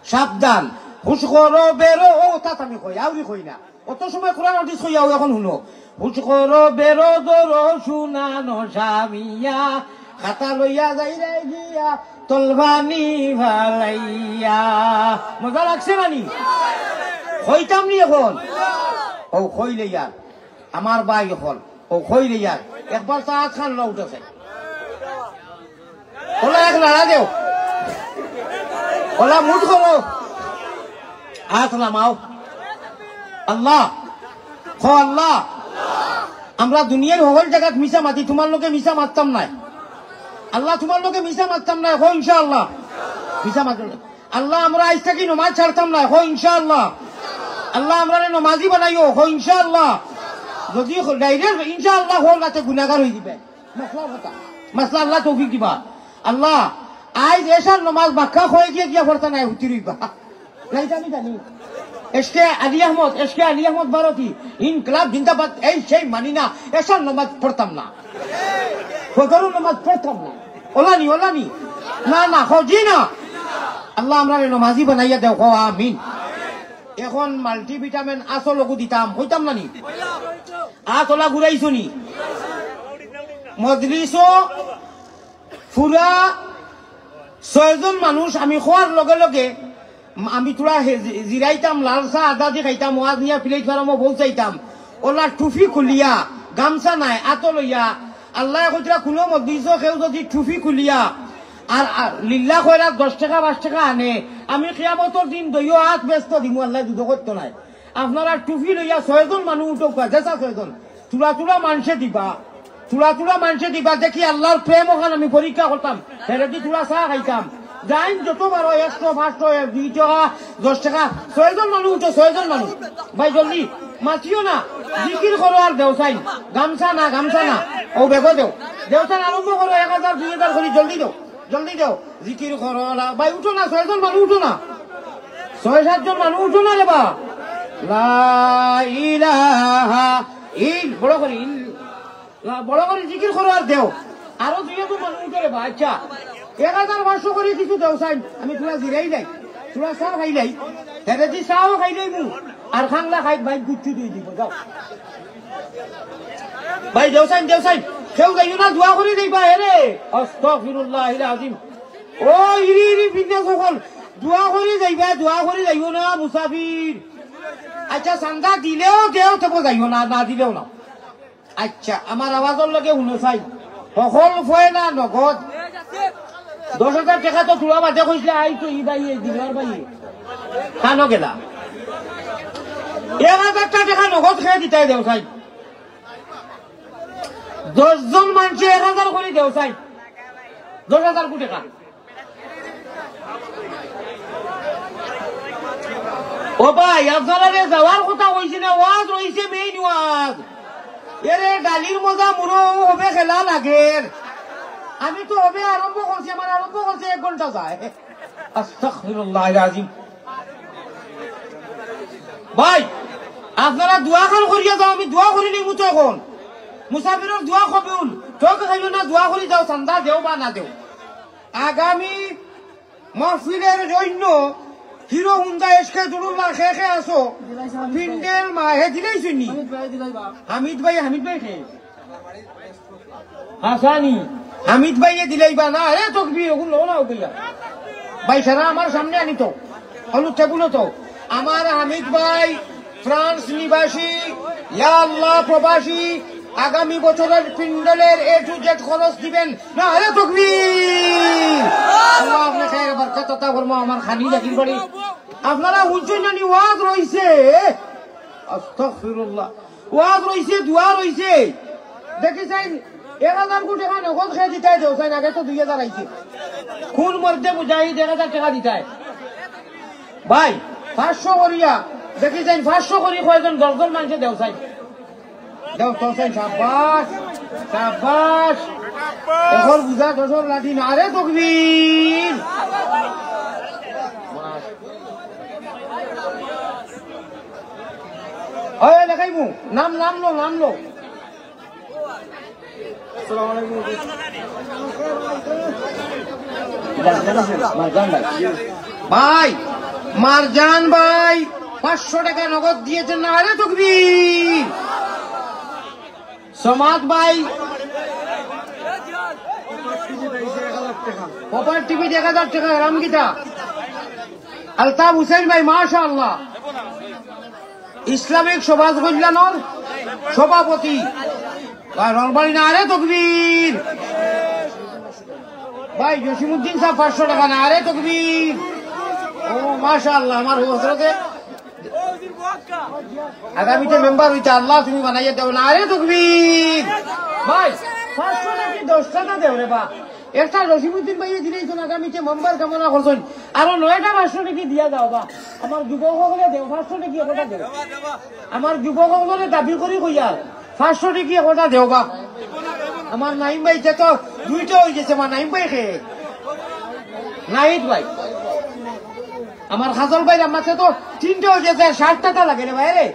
সাবধান, হুশ করো বেরো, ও তাত আমি কই, আউরি কই না। অত সময় কোরআন হাদিস কইয়াও এখন হুনো। হুশ করো বেরো ধরো সোনা নশা মিয়া, খাতা লইয়া যাইরায় গিয়া তলবানি ফালাইয়া। মজা লাগছে না নি? কইতাম নি এখন? ও কইলে ইয়ার। আমার ভাই অকল, ও কইরে ইয়ার, একবার চা আত খান লা উঠেছে। ওলা এক নাড়া দেও। ওলা মুঠ করো। আত নামাও। আল্লাহ, কও আল্লাহ। আমরা দুনিয়ার হকল জাগাত মিছা মাতি, তুমার লগে মিছা মাততাম নায়। আল্লাহ, তুমার লগে মিছা মাততাম নায়, কও ইনশাআল্লাহ। মিছা মাততাম নায়। আল্লাহ, আমরা আইজ থাকি নমাজ ছাড়তাম নায়, কও ইনশাআল্লাহ। আল্লাহ, আমরারে নমাজি বানাইও, কও ইনশাআল্লাহ। যদি খ-, direct ইনশাআল্লাহ কও, তাতে গুনাগার অই দিবে। মাসলার কথা। মাসলা আল্লাহ তৌফিক দিবা। আল্লাহ, আইজ এশার নমাজ বাক্কা কয়ে গিয়া গিয়া পড়তা নায়, হুতি রইবা। না, ইটা আমি জানি। এশকে আলী আহমদ, এশকে আলী আহমদ ভারতী, ইনকিলাব জিন্দাবাদ, এই সেই মানি না, এশার নমাজ পড়তাম না। ফজরর নমাজ পড়তাম না। ওলানি, ওলানি। না, না, কও জি না। আল্লাহ, আমরারে নমাজি বানাইয়া দেও, কও আমিন। এখন multivitamin আসল ওগু দিতাম, কইতাম না নি? আত ওলা ঘুরাইছো নি? মজলিসো পুরা ছয়জন মানুষ আমি খোয়ার লগে লগে আমি থুড়া হে-, জি-, জিরাইতাম, লাল চা আদা দি খাইতাম, ওয়াজ নিয়া প্লেট ফারামো পৌঁছাইতাম। ওলা টুপি খুলিয়া, গামছা নায়, আতো লইয়া, আল্লায় কইতরা কুনু মজলিসো কেউ যদি টুপি খুলিয়া আর, আর লিল্লা কইরা দশ টেকা পাঁচ টেকা আনে, আমি কিয়ামতর দিন দুইও আত বেস্ত দিমু, আল্লায় দুদো করতো নায়। আপনারা টুপি লইয়া ছয়জন মানুষ উঠউক্কা, যেছা ছয়জন। থুড়া থুড়া মানষে দিবা, থুড়া থুড়া মানষে দিবা, দেখি আল্লার প্রেম অখান আমি পরীক্ষা করতাম। হেরেদি থুড়া চা খাইতাম। যাইন যত পারো, একশো, পাঁচশো, এক, দুই টেকা, দশ টেকা, ছয়জন মানুষ উঠো, ছয়জন মানুষ। ভাই জলদি, মাতিও না, জিকির করো আর দেও চাইন। গামছা না, গামছা না, অউ বেগো দেও। দেও চাইন আরম্ভ করো, এক হাজার, দুই হাজার করি, জলদি দেও। জলদি দেও, জিকির করো, লা-, ভাই উঠো না, ছয়জন মানুষ উঠো না, ছয় সাতজন মানুষ উঠো না রে বা। লা ইলাহা ইল-, বড় করি ইল-, লা-, বড় করি জিকির করো আর দেও। আরো দুই একজন মানুষ উঠো রে বা। আচ্ছা, এক হাজার পাঁচশো করি কিছু দেও চাইন, আমি থুড়া জিরাইলাই, থুড়া চা খাইলাই, হেরেদি চাও খাইলাই মু, আর খাংলা খাই ভাই গুচ্ছু দুই দিব, যাও। ভাই, দেও চাইন, দেও চাইন। কেউ যাইও না, দোয়া করি দিবা, এরে। আস্তাগফিরুল্লাহিল আযীম। ও, ইরি, ইরি, ফিটনেস অকল। দোয়া করি যাইবা, দোয়া করি যাইও না, মুসাফির। আচ্ছা, চান্দা দিলেও দেও, তবু যাইও না, না দিলেও না। আচ্ছা, আমার আওয়াজর লগে হুনো চাই। হকল ফয় না নগদ? দশ হাজার টেকা তো তুলা বাদে কইসলে, আই তো ই ভাই, এই দিলর ভাই। কানো গেলা? এক হাজার টেকা নগদ খেয়ে দিতায় দেও চাই। দশ জন মানষে এক হাজার করি দেও চাই। দশ হাজার কোটি টেকা। ও ভাই, আপনারারে যাওয়ার কথা কইছি না, ওয়াজ রইছে, মেইন ওয়াজ। এরে ডালির মজা মুরো হবে খেলা লাগের। আমি তো হবে আরম্ভ করছি, আমার আরম্ভ করছে এক ঘন্টা যায়। আস্তাগফিরুল্লাহ আজিম। ভাই, আপনারা দোয়া খান করিয়া যাও, আমি দোয়া করি নিমু তো এখন। মুসাফিরর দোয়া কবুল। চোখ খাইও না, দোয়া করি যাও, চান্দা দেও বা না দেও। আগামী মাহফিলের জন্য হিরো হুন্ডা এসকে দুরুল্লাহ খে খে আসো। পিন্ডেল মাহে দিলেই শুনি। হামিদ ভাই, হামিদ ভাই খে। হাসানি। হামিদ ভাইয়ে দিলেই বা না, আরে তকবীর, ওগুলো না, ওগুলো। ভাই, সারা আমার সামনে আনি তো। হলুদ টেবুলও তো। আমার হামিদ ভাই, ফ্রান্স নিবাসী, ইয়া আল্লাহ প্রবাসী, আগামী বছরের পিন্ডলের A to Z খরচ দিবেন। না, আরে তকবীর। আল্লাহ আপনি খায়ের বরকত আতা ফরমা, আমার খানি জাকির বাড়ি। আপনারা বুঝছেন জানি ওয়াজ রইছে। আস্তাগফিরুল্লাহ। ওয়াজ রইছে, দোয়া রইছে। দেখি চাইন, এক হাজার কোটি টেকা নগদ খেয়ে দিতায় দেও চাইন, আগে তো দুই হাজার আইছে। কোন মর্দে মুজাহিদ এক হাজার টেকা দিতায়? ভাই, পাঁচশো করিয়া, দেখি চাইন, পাঁচশো করি কয়জন, দশ জন মানষে দেও চাইন। দেও তো চাইন, সাব্বাস, সাব্বাস। এখন বুঝা দশর লাঠি, নারে তকবীর। ওই, ওই, দেখাইমু। নাম, নাম লো, নাম লো। ভাই, মারজান ভাই, পাঁচশো টেকা নগদ দিয়েছেন, নারে তকবীর। সমাদ ভাই, প্রপার টিভি এক হাজার টেকা, রামগীতা। আলতাফ হুসেন ভাই, মাশাআল্লাহ। ইসলামিক সমাজ কল্যাণর সভাপতি। ভাই, নলবাড়ি নারে তকবীর। ভাই, জসিমউদ্দিন সাহেব পাঁচশো টেকা নারে তকবীর। ও, মাশাআল্লাহ, আমার হজরতে আগামীতে মেম্বার হইতে আল্লাহ তুমি বানাইয়া দেও নারে তকবীর। ভাই, পাঁচশো নাকি দশ টাকা দেও রে বা। একটা জসিমউদ্দিন ভাইয়ে দিলেই তো আগামীতে মেম্বার কামনা করছেন। আরো নয়টা পাঁচশো নাকি দিয়া যাও বা। আমার যুবক হকলে দেও, পাঁচশো নাকি একটা দেও। আমার যুবক হকলে দাবি করি কইয়ার, পাঁচশো টেকি একটা দেও বা। আমার নাইম ভাই, যে তো দুইটা হয়ে গেছে, আমার নাইম ভাই খে। নাহিদ ভাই। আমার খাজল ভাই, আমার তো তিনটা হয়ে গেছে, ষাট টাকা লাগে রে ভাই রে।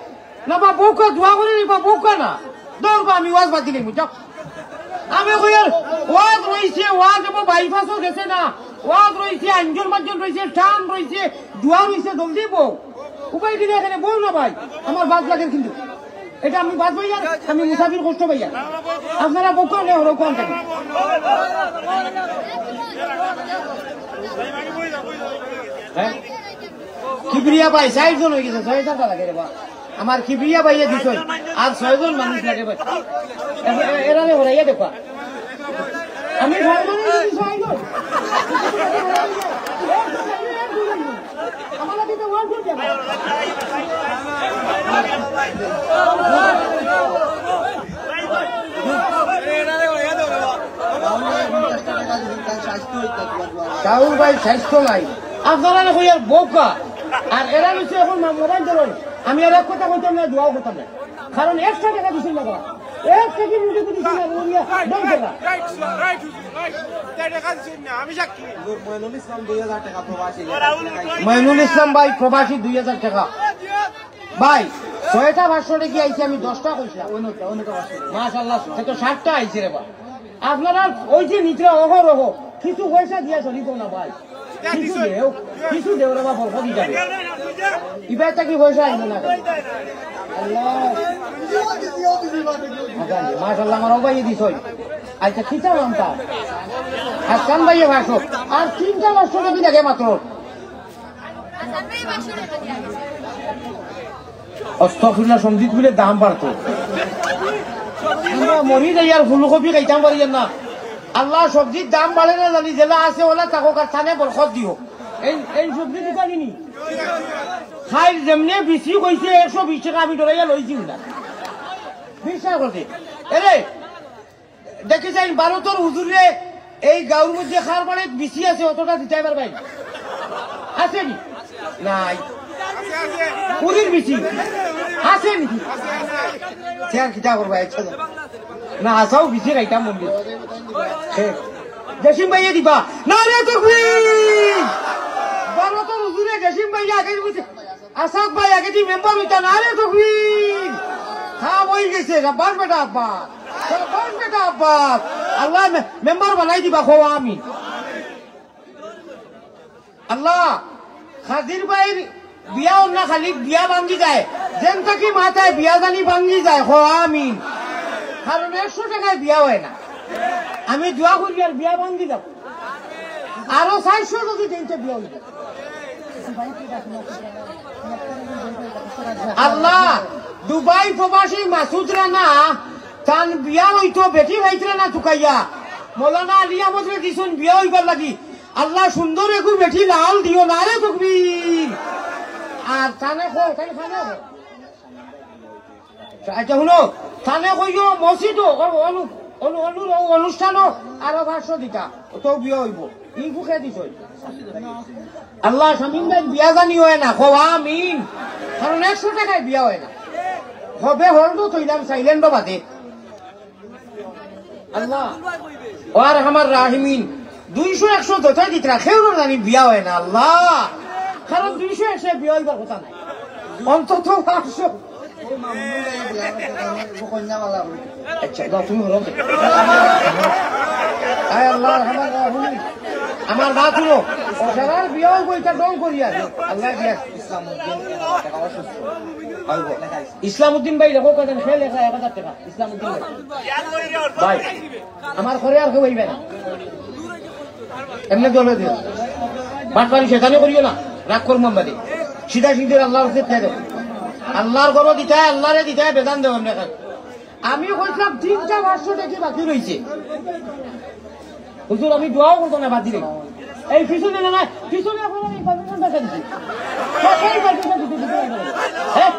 না বা বউকা দোয়া করে নি বা বউকা না। দৌড় বা আমি ওয়াজ বাদ দিলে যাও। আমি কই আর ওয়াজ রইছে, ওয়াজ এবং বাইপাসও গেছে না। ওয়াজ রইছে, আঞ্জুর মাঞ্জুর রইছে, টান রইছে, দোয়া রইছে, জলদি বউ। উপায় কি এখানে বউ না ভাই? আমার বাদ লাগে কিন্তু। এটা আমি বাদ পাইয়া, আমি মুসাফির কষ্ট পাইয়া। আপনারা বউকা নেই, ওরা কোন থাকে? হ্যাঁ? কিবরিয়া ভাই, চাইরজন হয়ে গেছে, ছয় টাকা লাগে রে বা। আমার কিবরিয়া ভাইয়ে দিছই, আর ছয়জন মানুষ লাগে ভাই। এ-, এ-, এরারে হরাইয়া দেখবা। আমি সর্বনিম্ন ছয়জন। আমার লাগি তো ওয়ান ফিফটি। রাহুল ভাই স্বাস্থ্য নাই, আপনারা না কইয়ার বউকা, আর এরা নিচে এখন মা-, মোবাইল ধরুন। আমি আর এক কথা কইতাম না, দোয়াও করতাম না, কারণ একটা টাকা দিছিল না বাবা। এক টাকা মুঠে দিছিল না, বলিয়া বন্ধ করা। মইনুল ইসলাম দুই হাজার টাকা প্রবাসী। মইনুল ইসলাম ভাই প্রবাসী দুই হাজার টাকা। ভাই, ছয়টা পাঁচশো টেকি আইছে, আমি দশটা কইছিলাম। মাশাআল্লাহ, সে তো সাতটা আইছে রে বা। আপনারা ওই যে নিচে অহরহ কিছু পয়সা দিয়া চলিব না ভাই, কিছু দেও, কিছু দেও রে বা, বরকত দিতে হবে। ইবার থাকি পয়সা আইব না। আল্লাহ। মাশাআল্লাহ, আমার অবাই দিছই। আচ্ছা, কিতা নামটা? হাসান ভাইয়ে পাঁচশো। আর তিনটা পাঁচশো টেকি লাগে মাত্র। আস্তাগফিরুল্লাহ, সঞ্জিত মিলে দাম বাড়তো। আমরা মরি যাই আর ফুলকপি খাইতাম পারি না। আল্লাহ সবজির দাম বাড়ে না জানি, যেলা আছে ওলা থাকো, আর থানে বরকত দিও। এই, এই সবজি দোকানি নি? খাইল যেমনে বিশ কইছে, একশো বিশ টেকা আমি ডরাইয়া লইছি না। বিশ্বাস করছি। এরে, দেখি যাইন ভারতর হুজুররে, এই গাউর মধ্যে কার বাড়িত বিশ আছে, অতটা দিতায় পারবায় নি? আছে নি? নাই। পুরীর বিশ আছে নি? সে আর কিতা করবা, ইচ্ছা যায়। না, আসাও বিশ খাইতাম মন্দির। হে, জসিম ভাইয়ে দিবা। নারে তকবীর! ভারতর হুজুরে জসিম ভাইয়ে আগে দিছে। আসাদ ভাই আগেদি মেম্বার অইতা, নারে তকবীর। কাম অই গেছে, শাবাশ বেটা আব্বাস, শাবাশ বেটা আব্বাস। আল্লায় মে-, মেম্বার বানাই দিবা, কও আমিন। আল্লাহ, কাদির ভাইর বিয়া অর না, খালি বিয়া ভাঙ্গি যায়, যেন থাকি মাতায় বিয়া জানি ভাঙ্গি যায়, কও আমিন। কারণ একশো টেকায় বিয়া অয় না। আমি দোয়া করি আর বিয়া ভাঙ্গি যাও। আরো চাইরশো যদি দেইন তে বিয়া অইবো। আল্লাহ, দুবাই প্রবাসী মাসুদ রানা, তান বিয়া অইতো বেটি পাইতরা না তুকাইয়া। মৌলানা আলী আহমদরে দিছইন বিয়া অইবার লাগি। আল্লাহ, সুন্দর এগু বেটি লাল দিও, নারে তকবীর। আর তানে কও, তানে কও। আচ্ছা, হুনো, তানে কইও মসজিদো, ও, অনু-, অনু-, অনু-, ও অনুষ্ঠানো আরো পাঁচশো দিতা, অতো বিয়া অইবো। ই বুকে দিছইন। আল্লাহ, শামীম ভাইর বিয়া জানি অয় না, কও আমিন। কারণ একশো টেকায় বিয়া অয় না। হবে হলডো থইলাম, সাইলেন্ডো বাদে। আল্লাহ, ও আরহামার রাহিমিন, দুইশো একশো যতই দিতরা, কেউরর জানি বিয়া অয় না, আল্লাহ। কারণ দুইশো একশো বিয়া অইবার কথা নায়, অন্তত পাঁচশো। আচ্ছা, দাও, তুমি হলো। আয় আল্লাহ, আরহামার রাহিমিন, আমার বাপ হলো, ও সারার বিয়া অইবো, ইটা ডং করিয়া। আল্লাহ দিয়া। ইসলাম উদ্দিন ভাই লেখো কত, সে লেখা এক হাজার টেকা। ইসলাম উদ্দিন ভাই। ভাই, আমার ঘরে আর কেউ অইবে না। এমনে দলে দিও। বাটপারি শয়তানি করিও না। রাগ করমু আমরাদি। সিধা সিধা আল্লাহর কাছে দেও। আল্লাহর ঘরো দিতায়, আল্লাহরে দিতায়, বেজান দেও এমনে খাই। আমি কইছিলাম তিনটা পাঁচশো টেকা বাকি রইছে। হুজুর, আমি দোয়াও করতাম না বাদ দিলে। এই পিছনে না, না, পিছনে আপনারা এই পারমিশনটা কেন দিচ্ছেন? এই পারমিশনটা দিতে দিতে হবে। হ্যাঁ?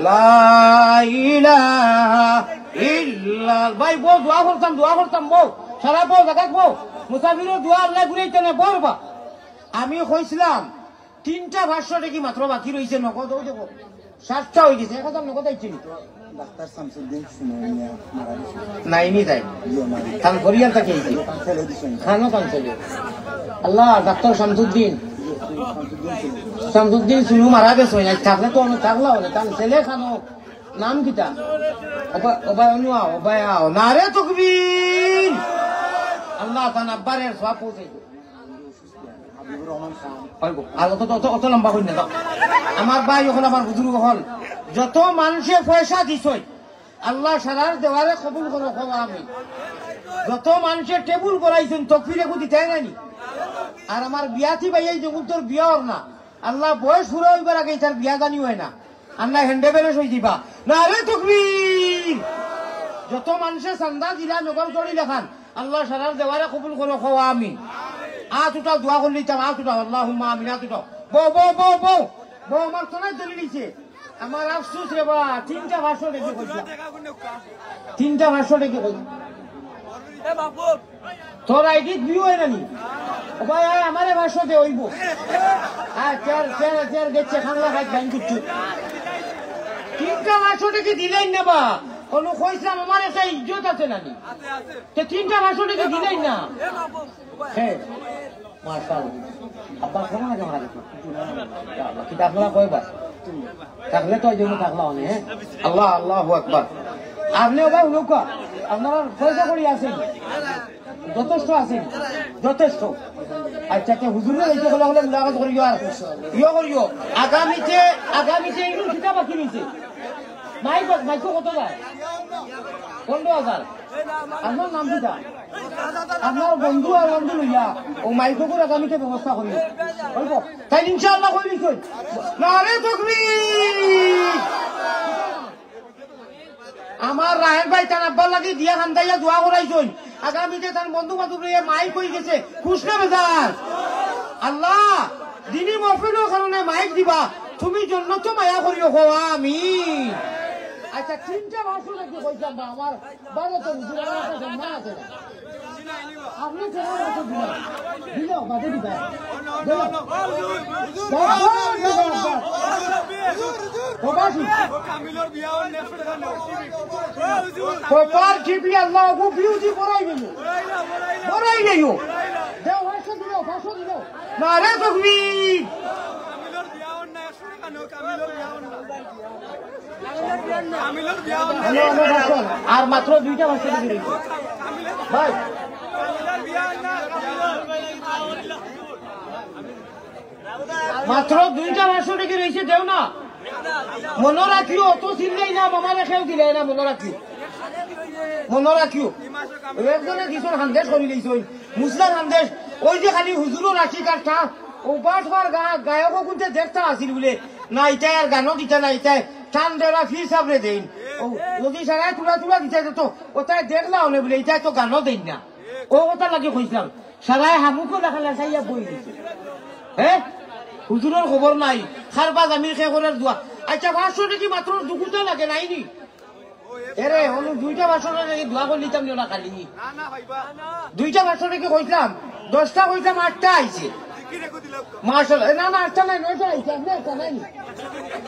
লা ইলাহা ইল্লাল্লাহ। ভাই, বউ দোয়া করতাম, দোয়া করতাম, বউ। সারা বউ, জাগাত বউ। মুসাফিরর দোয়া আল্লাহ ঘুরাইতে না, বউর বা। আমি কইছিলাম, তিনটা পাঁচশো টেকা মাত্র বাকি রইছে নগদ, ওই দেখো, সাতটা অই গেছে, এক হাজার নগদ আইছে নি? ডাক্তার শামসুদ্দিন সুমন মিয়া মারা গেছে। নাই নি তাই? ইয়ে, মারা গেছে। তান পরিবার থাকি আইছে? তান ছেলে দিছে। খানো তান ছেলে। আল্লাহ, ডাক্তার শামসুদ্দিন। শামসুদ্দিন সুমন। শামসুদ্দিন সুমন মারা গেছে, নাই থাকলে তো আমি থাকলাম না, তান ছেলে খানো। নাম কিতা? ওবা, ওবা, অনু আও, ওবা আও। নারে তকবীর। আল্লাহ, তান আব্বারে সওয়াব পৌঁছাই দেও। হাবিবুর রহমান খান। অয় গো, আর অত, অত, অত লম্বা করি না, দাও। আমার ভাই অকল, আমার বুজুর্গ অকল, যত মানষে পয়সা দিছইন, আল্লাহ সারার দেওয়ারে কবুল করো, কও আমিন। যত মানষে টেবুল করাইছইন, তকবির এগু দিতায় নানি। আর আমার বিয়াতি ভাইয়াই যেগুন তোর বিয়া অর না, আল্লাহ বয়স পুরা অইবার আগে ইতার বিয়া জানি অয় না। আল্লাহ হ্যান্ডে ব্যালেন্স অই দিবা। নারে তকবীর। যত মানষে চান্দা দিলা নগর জড়ি লেখান, আল্লাহ সারার দেওয়ারে কবুল করো, কও আমিন। আত উঠাও, দোয়া করি নিতাম, আত উঠাও, আল্লাহুম্মা আমিন, আত উঠাও। বউ, বউ, বউ, বউ। বউ আমার তলায় ধরি নিছে। আমার আফসোস রে বা, তিনটা পাঁচশো টেকা কইছিলাম। তিনটা পাঁচশো টেকা কইছিলাম। তোর আইডিত ভিউ অয় না নি? ও ভাই, আয়, আমারে পাঁচশো দে, অইবো। আয়, তের, তের, তের গেছে, খাংলা খাই, খাই কিচ্ছু। তিনটা পাঁচশো টেকা দিলাইন না বা? অনু কইছিলাম, আমার একটা ইজ্জত আছে না নি? তে তিনটা পাঁচশো টেকা দিলাইন না? হ্যাঁ। মাশাআল্লাহ। আব্বা, কেমন আছে আমার আগে? কিতা আপনারা কয়বার? থাকলে তো এই জন্য থাকলা অনে, হ্যাঁ? আল্লাহ, আল্লাহু আকবার। আপনি ওবা হুনউক্কা, আপনার পয়সা কড়ি আছে? যথেষ্ট আছে? যথেষ্ট। আচ্ছা, আচ্ছা, হুজুরে এই যে হলে হলে মুলাকাত করিও আর ইয়ে করিও। আগামীতে, আগামীতে এগুলো কিতা বাকি রইছে? মাইক, মাইকো কত যায়? পনেরো হাজার। আপনার নাম কিতা? আপনার বন্ধু আর বন্ধু লইয়া ও মাইকোগুর আগামীতে ব্যবস্থা করিও। অইবো? তাইন ইনশাআল্লাহ কই দিছইন। নারে তকবীর! আমার রাহেন ভাই তান আব্বার লাগি দিয়া খান্দাইয়া দোয়া করাইছইন। আগামীতে তান বন্ধু বান্ধব লইয়া মাইক অই গেছে। খুশ না বেজার? আল্লাহ, দিনি মহফিলর কারণে মাইক দিবা। তুমি জন্নতো মায়া করিও, কও আমিন। আচ্ছা, তিনটা ভাষণ নাকি কইতাম বা আমার বারো তো হুজুর আমার কাছে না আছে না। আপনি কেন ভাষণ দিলেন? দিল, বাদে দিবা। দিল। বাস, বাস, বাস, বাস। ও বাস। কপাল টিপি আল্লাহ, ও বিউটি বড়াই গেল। বড়াই গেল। দেও, ভাষণ দিল, ভাষণ দিল। নারে তকবীর। আর মাত্র দুইটা ভাষণ রইছে। ভাই, মাত্র দুইটা ভাষণ নাকি রইছে, দেও না। মনো রাখিও, অত চিল্লাইলাম, আমারে কেউ দিলায় না, মনো রাখিও। মনো রাখিও। একজনে দিছইন হান্দেশ করি লইছইন। মুসলার হান্দেশ, ওই যে খালি হুজুরও রাখি কাঠা, ও বাটবার গা-, গায়কও কুনতে দেখতা আছিল বুলে, না, ইতায় আর গানও দিতা না, ইতায় টান দেওয়া ফি সাবরে দেইন। ও, যদি সারায় তুলা তুলা দিতা যেত, ওতায় দেখলা অনে বুলে, ইতায় তো গানও দেইন না। ও কথা লাগি কইছিলাম, সারায় হামুকও দেখালে চাইয়া বই দিছে। হ্যাঁ? হুজুরর খবর নাই, খারবা জামির খে করার দোয়া। আচ্ছা, ভাষণ নাকি মাত্র দুগুটা লাগে, নাইনি? এরে, অনু দুইটা ভাষণ নাকি দোয়া করে নিতাম না খালি। দুইটা ভাষণ নাকি কইছিলাম, দশটা কইছিলাম, আটটা আইছে। মাশাআল্লাহ। এ, না, না, আটটা নাই, নয়টা আইছে। আপনি একটা নাই।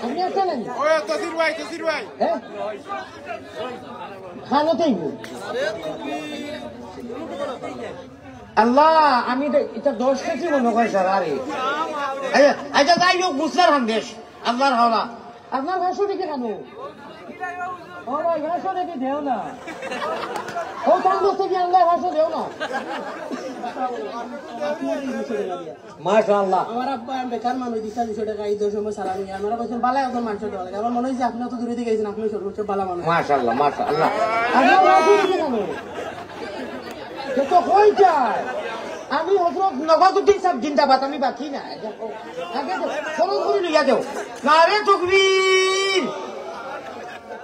আপনি একটা নাই। ওই, তসির ভাই, তসির ভাই। হ্যাঁ? খালো তো অইবো। আল্লাহ, আমি দে-, এটা দশ কেজি মনে হয় স্যার, আরে। আচ্ছা, আচ্ছা, যাই হোক, বুঝলাম হান্দেশ। আল্লাহর হাওলা। আপনার ভাষণ দেখে কেন? ও ভাই, ভাষণ দেখে দেও না। ও কাম করতে গিয়ে আল্লাহ ভাষণ দেও না। মাশাআল্লাহ। আমার আব্বা আমি বেকার মানুষ, দিশা দুশো টাকা ঈদের সময় সালামি। আমরা বলছেন, "বালা একজন মানুষের দেওয়া লাগে।" আমার মনে হয়েছে আপনি অত দূরে থেকে গেছেন, আপনি সর্বোচ্চ বালা মানুষ। মাশাআল্লাহ, মাশাআল্লাহ। আপনার ভাষণ দেখে কেন? সে তো হয়ে যায়। আমি হযরত নবাজউদ্দিন সাহেব জিন্দাবাদ, আমি বাকি না। আগে তো খরচ করে লইয়া দেও। নারে তকবীর।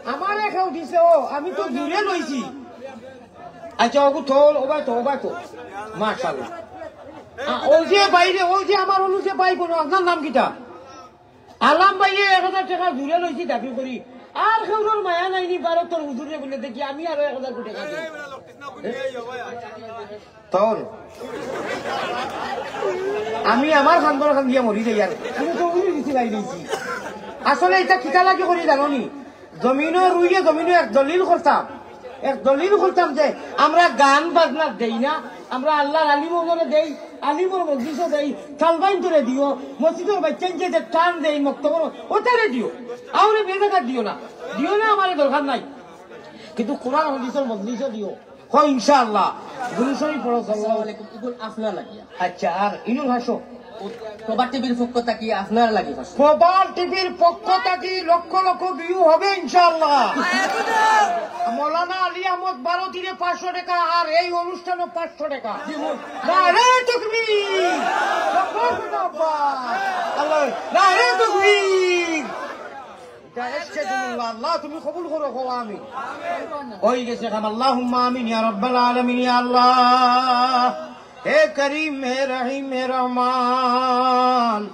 আমারে কেউ দিছে, ও, আমি তো দূরে লইছি। আচ্ছা, ওগু থল, ও ভাই তো, ও ভাই তো। মাশাআল্লাহ। আ, ওই যে বাইরে, ওই যে আমার অনু যে ভাই বোন, আপনার নাম কিতা? আলাম ভাইয়ে এক হাজার টাকা জুড়ে লইছি দাবি করি। আর কেউরর মায়া নাইনি ভারতর হুজুরে বুলে দেখি আমি আরো এক হাজার কোটি টাকা দিই। তখন আমি আমার খান্দর খান দিয়া মরি যাই আর। আমি তো উড়ি দিছি ভাই দিছি। আসলে এটা কিতা লাগি করি জানো নি? জমিনো রুইয়ে জমিনো এক দলিল করতাম, এক দলিল করতাম যে আমরা গান বাজনা দেই না, আমরা আল্লাহর আলিম ওজনে দেই, আলিমর মজলিসও দেই, তালবাইন ধরে দিও, মসজিদর বাচ্চাইন যে যে টান দেই মক্তবর, ওটারে দিও, আউরে বেজাগাত দিও না, দিও না, আমারে দরকার নাই, কিন্তু কোরআন হাদিসর মজলিসও দিও। হ, ইনশাআল্লাহ। দুরূদ শরীফ পড়ো, সাল্লাল্লাহু আলাইহি। আসসালামু আলাইকুম। ইগুল আপনার লাগিয়া। আচ্ছা, আর ইনুল হাসো। প্রভাত টিভির পক্ষ থাকি আপনার লাগি হাসো। প্রভাত টিভির পক্ষ থাকি লক্ষ লক্ষ ভিউ হবে ইনশাআল্লাহ। মৌলানা আলী আহমদ ভারতীরে পাঁচশো টাকা আর এই অনুষ্ঠানও পাঁচশো টাকা। নারে তকবীর। আল্লাহ, নারে তকবীর। এটা এসছে জুমুল্লাহ। আল্লাহ, তুমি কবুল করো, কও আমিন। হয়ে গেছে কাম। আল্লাহুম্মা আমিন ইয়া রাব্বাল আলামিন, ইয়া আল্লাহ। হে করিম, হে রহিম, হে রহমান,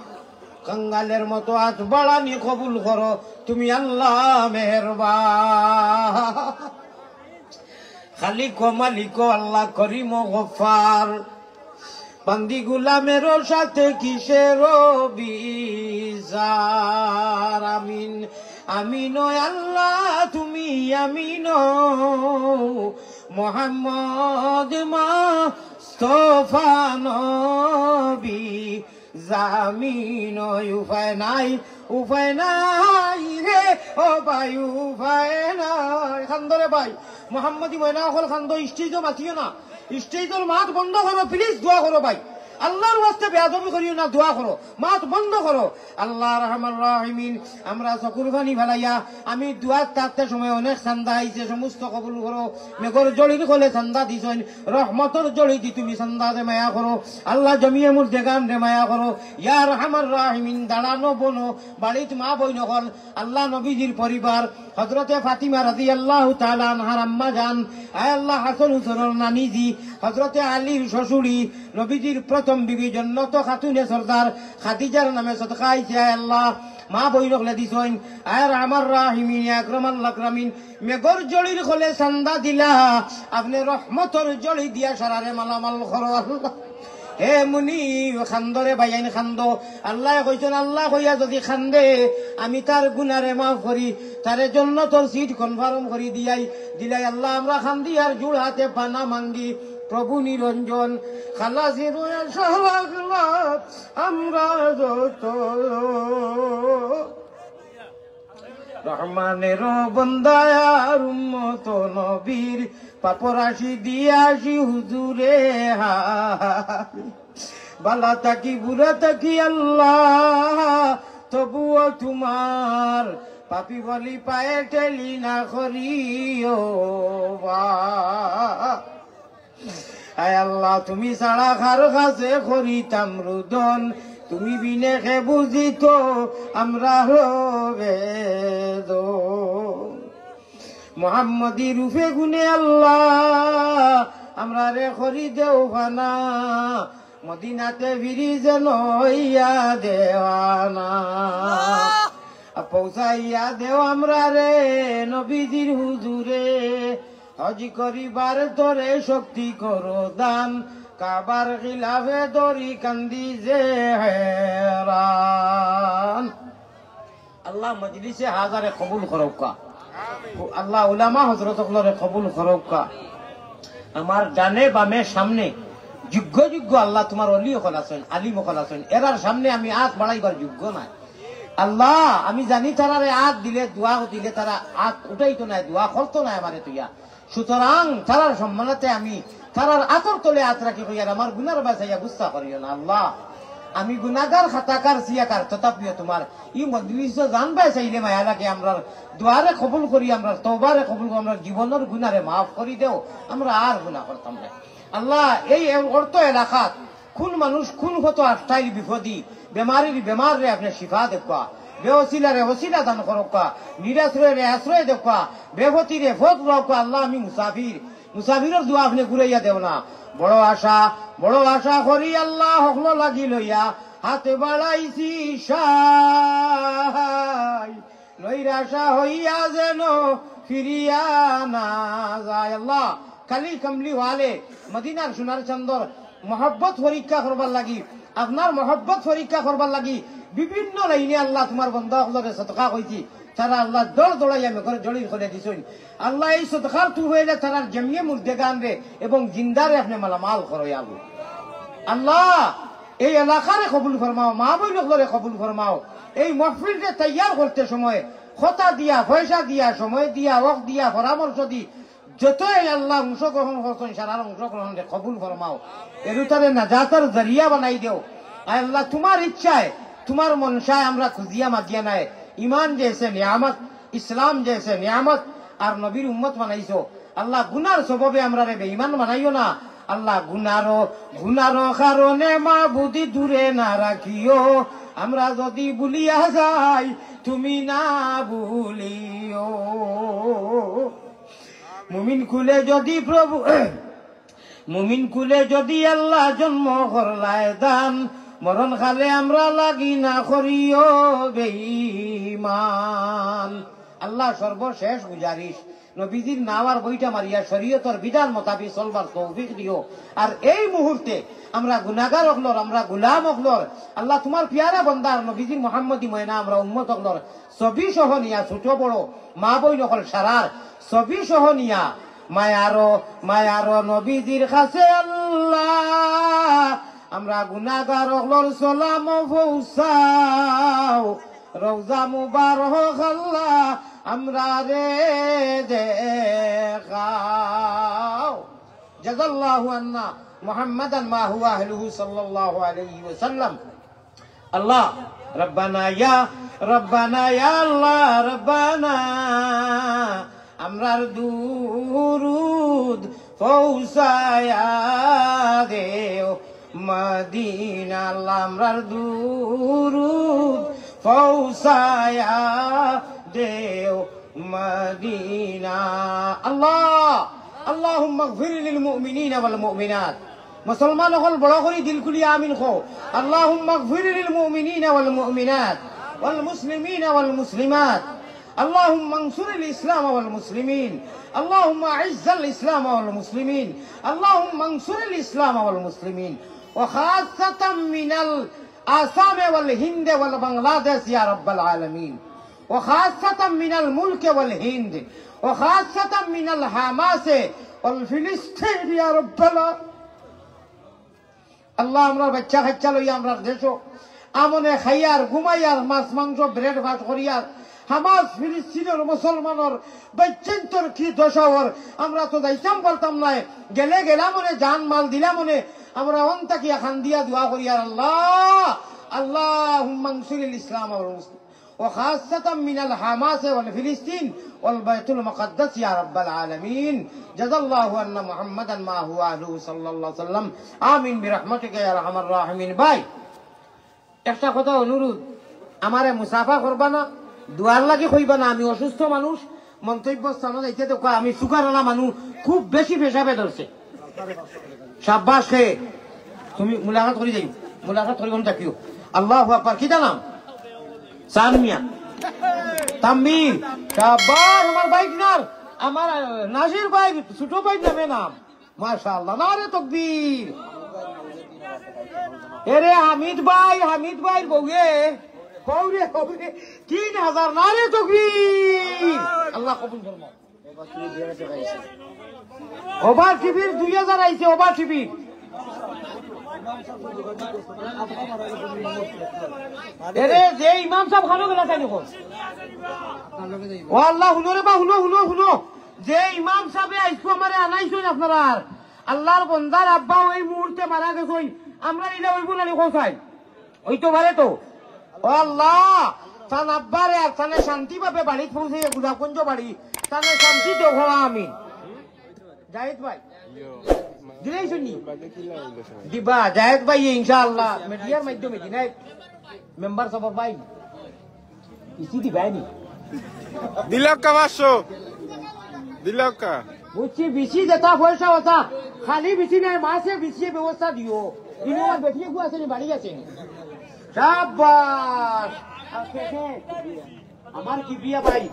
কাঙ্গালের মতো আত বাড়ানি কবুল করো, তুমি আল্লাহ মেহেরবান। খালিক ও মালিক ও আল্লাহ করিম ও গফফার, বান্দি গুলামের সাথে কিসের বিচার? আমিন, আমিন ও আল্লাহ তুমি আমিন ও মোহাম্মদ মুস্তফা নবী জামিন, উপায় নাই, উপায় নাই রে, ও ভাই, উপায় নাই। খান্দো রে ভাই, মোহাম্মদী ময়না অকল খান্দো, স্টেজও মাতিও না, স্টেজর মাত বন্ধ করো, please দোয়া করো ভাই। আল্লাহর ওয়াস্তে বেয়াদবি করিও না, দোয়া করো, মাত বন্ধ করো। আল্লাহ আরহামার রাহিমিন, আমরা চকুর পানি ফালাইয়া, আমি দোয়াত থাকতে সময় অনেক চান্দা আইছে, সমস্ত কবুল করো। মেঘর জড়ির কলে চান্দা দিছইন, রহমতর জড়ি দি তুমি চান্দা দে মায়া করো। আল্লাহ জমিয়ে মুর্দেগান রে মায়া করো। ইয়া আরহামার রাহিমিন, দাঁড়ানো বনো, বাড়িত মা বইন অকল, আল্লাহ নবীজির পরিবার, হযরতে ফাতিমা রাদিয়াল্লাহু তাআলা আনহার আম্মা জান, আয় আল্লাহ হাসান হুসেনর নানিজি, হযরতে আলীর শ্বশুরি, নবীজির প্রথম বিবি জন্নত খাতুনে সর্দার খাদিজার নামে সদকা আইছে, আয় আল্লাহ মা বইন অকলে দিছইন, আয় আরহামার রাহিমিন, ইয়া আকরামাল আকরামিন, মেঘর জড়ির কলে চান্দা দিলা, আপনে রহমতর জড়ি দিয়া সারারে মালামাল করো আল্লাহ। হে মুনি, খান্দরে ভাইয়াইন খান্দো। আল্লায় কইছইন, আল্লাহ কইয়া যুদি খান্দে, আমি তার গুনারে মাফ করি, তারে জন্নতর সিট কনফার্ম করি দিয়াই, দিলাই। আল্লাহ, আমরা খান্দি আর জোড় হাতে পানা মাঙ্গি, প্রভু নিরঞ্জন, খালাসি রয়া সালাক লাভ, আমরা যত রহমানের বন্দায় আর উম্মত নবীর, পাপরাশি দিয়াছি হুজুরে হায়। বালা থাকি বুরা থাকি আল্লাহ, তবুও তোমার পাপী বলি পায়ে ঠেলি না করিও বা। আয় আল্লাহ, তুমি ছাড়া কার কাছে করিতাম রুদন, তুমি বিনে কে বুঝিত আমরা বেদন। মোহাম্মদী রূপে গুণে আল্লাহ, আমরারে করি দেও ফানা, মদিনাতে ফিরি যেন হইয়া দেওয়ানা। পৌঁছাইয়া দেও আমরারে নবীজির হুজুরে, হজ করিবার তরে শক্তি করো দান, কাবার খিলাফে দড়ি কান্দি যে হেরান। আল্লাহ মজলিসে হাজারে কবুল করউক্কা। আল্লাহ উলামা হযরত অকলরে কবুল করউক্কা। আমার ডানে বামে সামনে যোগ্য যোগ্য আল্লাহ তোমার অলি অকল আছইন, আলিম অকল আছইন, এরার সামনে আমি আত বাড়াইবার যোগ্য নায়। আল্লাহ, আমি জানি তারারে আত দিলে, দোয়া দিলে তারা আত উঠাইতো নায়, দোয়া করতো নায় আমারে তুইয়া। সুতরাং তারার সম্মানাতে আমি তারার আতর তলে আত রাখি কইয়ার আমার গুনার বায় চাইয়া গুসা করিও না আল্লাহ। আমি গুনাগার, খাতাকার, সিয়াকার, তথাপিও তোমার ই মজলিসো জান বায় চাইলে মায়া লাগে। আমরার দোয়ারে কবুল করি, আমরার তওবারে কবুল করি, আমরার জীবনর গুনারে মাফ করি দেও, আমরা আর গুনা করতাম না আল্লাহ। এই অর্থ এলাকাত কোন মানুষ কোন কত আস্তাইল বিপদি, বেমারির বেমাররে আপনে শিফা দেউক্কা, বেওসিলারে ওসিলা দান করউক্কা, নিরাশ্রয়রে আশ্রয় দেউক্কা, বেপথিরে পথ লউক্কা। আল্লাহ, আমি মুসাফির, মুসাফিরর দোয়া আপনে ঘুরাইয়া দেও না। বড় আশা, বড় আশা করি আল্লাহ হকল লাগি লইয়া হাতে বাড়াইছি সাই। নৈরাশা হইয়া যেন ফিরিয়া না যায়। আল্লাহ, কালি কামলি ওয়ালে মদিনার সোনার চান্দর মহব্বত পরীক্ষা করবার লাগি, আপনার মহব্বত পরীক্ষা করবার লাগি বিভিন্ন লাইনে আল্লাহ তোমার বন্দা অকলরে সদকা কইছি, তারা আল্লাহ দৌড় দৌড়াইয়া মেঘর জড়ির কলে দিছইন। আল্লাহ, এই সদকার তুফাইলে তারার জমিয়ে মুর্দেগানরে এবং জিন্দারে আপনে মালামাল করো আবু। আল্লাহ, এই এলাকারে কবুল ফরমাও, মা বইন অকলরে কবুল ফরমাও। এই মহফিলরে তৈয়ার করতে সময় কথা দিয়া, পয়সা দিয়া, সময় দিয়া, ওয়াক্ত দিয়া, পরামর্শ দি, যত এই আল্লাহ অংশগ্রহণ করছইন, সারার অংশগ্রহণরে কবুল ফরমাও। এরুতারে নাজাতর জরিয়া বানাই দেও। আয় আল্লাহ, তোমার ইচ্ছায়, তোমার মনসায় আমরা খুঁজিয়া মাগিয়া নায়। ইমান জেসে নিয়ামত, ইসলাম জেসে নিয়ামত, আর নবীর উম্মত বানাইছো। আল্লাহ, গুনার সববে আমরারে বেঈমান বানাইও না। আল্লাহ, গুনারও, গুনারও কারণে মাবুদি দূরে না রাখিও। আমরা যদি ভুলিয়া যাই, তুমি না ভুলিও। মুমিন কুলে যদি প্রভু, মুমিন কুলে যদি আল্লাহ জন্ম করলায় দান, মরণ কালে আমরা লাগি না করিও বেঈমান। আল্লাহ, সর্বশেষ গুজারিশ, নবীজির নাওয়ার বইটা মারিয়া শরীয়তর বিধান মোতাবিক চলবার তৌফিক দিও। আর এই মুহূর্তে আমরা গুনাগার অকলর, আমরা গুলাম অকলর, আল্লাহ তোমার পিয়ারা বন্দার নবীজির মোহাম্মদী ময়না আমরা উম্মত অকলর ছবি সহ নিয়া, ছোট বড় মা বইন অকল সারার ছবি সহ নিয়া, মায়ারো, মায়ারো নবীজির কাছে আল্লাহ, আমরা গুনাগার অকলর সালাম পৌঁছাও, রওজা মুবারক আল্লাহ আমরারে দেখাও। জাযাল্লাহু আন্না। محمدا ما هو أهله صلى الله عليه وسلم. আল্লাহ, রব্বানা ইয়া, রব্বানা ইয়া আল্লাহ, রব্বানা, আমরার দুরুদ পৌঁছায়া দেও মদিনা। আল্লাহ, আমরার দুরুদ পৌঁছায়া দেও মদিনা। আল্লাহ, اللهم اغفر للمؤمنين والمؤمنات. মুসলমান অকল বড় করি দিল খুলি আমিন কও। اللهم اغفر للمؤمنين والمؤمنات والمسلمين والمسلمات. اللهم انصر الإسلام والمسلمين. اللهم أعز الإسلام والمسلمين. اللهم انصر الإسلام والمسلمين. وخاصة من الآثام والهند والبنغلاديش يا رب العالمين. وخاصة من الملك والهند. وخاصة من الحماس والفلسطين يا رب العالمين. আল্লাহ, আমরার বাইচ্চা-কাইচ্চা লইয়া আমরার দেশো আমনে খাইয়ার, ঘুমাইয়ার, মাছ-মাংস, breakfast করিয়ার, হামাস ফিলিস্তিনর মুসলমানর বাইচ্চাইন্তর কি দশা অর, আমরা তো যাইতাম পারতাম নায়। গেলে গেলাম অনে, জান-মাল দিলাম অনে, আমরা অন থাকিয়া কান্দিয়া দোয়া করিয়ার, আল্লাহ, اللهم انصر الإسلام والمسلمين. وخاصة من الحماس والفلسطين والبيت المقدس يا رب العالمين. جزا الله عنا محمدا ما هو أهله صلى الله عليه وسلم. آمين برحمتك يا أرحم الراحمين. ভাই, একটা কথা অনুরোধ, আমারে মুসাফা করবা না, দোয়ার লাগি কইবা না, আমি অসুস্থ মানুষ, মন্তব্য স্থানো যাইতে তো কয় আমি sugar আলা মানুষ, খুব বেশি পেশাবে ধরছে। সাব্বাস রে, তুমি মুলাকাত করি যাইও, মুলাকাত করি কোন থাকিও। আল্লাহু আকবার, কিতা নাম? চান মিয়া। তাম্বির, সাব্বাস, আমার ভাইগনার, আমার, আহ, নাসির ভাই, ছোট ভাইর নামে নাম। মাশাআল্লাহ, নারে তকবীর। এরে হামিদ ভাই, হামিদ ভাইর বউয়ে, হউরে, হউরে, তিন হাজার, নারে তকবীর। আল্লাহ কবুল ফরমাও। ওভার টিভির দুই হাজার আইছে, ওভার টিভি। এরে, যে ইমাম সাব খানো গেলা তাই নকল। ও আল্লাহ, হুনো রে বা, হুনো, হুনো, হুনো। যে ইমাম সাবে আইজকু আমারে আনাইছইন আপনারার, আল্লাহর বন্দার আব্বা ওই মুহূর্তে মারা গেছইন, আমরা ইলা ওই বুলানি কোথায়? ওই তো পারে তো। ও আল্লাহ, তান আব্বারে আর তানে শান্তিভাবে বাড়িত পৌঁছাইয়া গোলাপগঞ্জ বাড়ি, তানে শান্তি দেও, হওয়া আমি। জাহিদ ভাই, দিলেই শুনি। দিবা, জাহিদ ভাই, ইনশাআল্লাহ, মিডিয়ার মাধ্যমে দিনাই। মেম্বার সাব ভাই, বেশি দিবাই নি? দিলাউক্কা পাঁচশো। দিলাউক্কা। বুঝছি, বেশি যেটা পয়সা ওটা, খালি বেশি নাই, মাসে বেশি ব্যবস্থা দিও। দিনে আমার বেটি একটু আছে নি, বাড়ি আছে নি? সাব্বাস। আমার কিবরিয়া ভাই,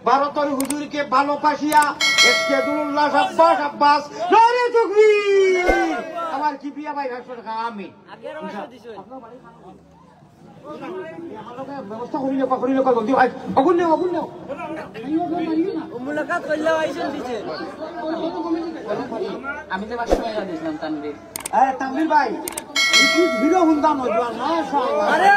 ভারতর হুজুরকে ভালোবাসিয়া, এসকে দুরুল্লাহ, সাব্বাস, আব্বাস, নারে তকবীর। আমার কিবরিয়া ভাই, পাঁচশো টাকা, আমিন। ব্যবস্থা করি লেখা, করি লেখা, জলদি ভাই। অগুন নেও, অগুন নেও। মুলাকাত করলে আইসেন দিছে। আমি তো পাঁচশো টাকা দিয়েছিলাম তানভীর। হ্যাঁ, তানভীর ভাই, হিরো হুন্ডা নজওয়ান, মাশাআল্লাহ। আরে,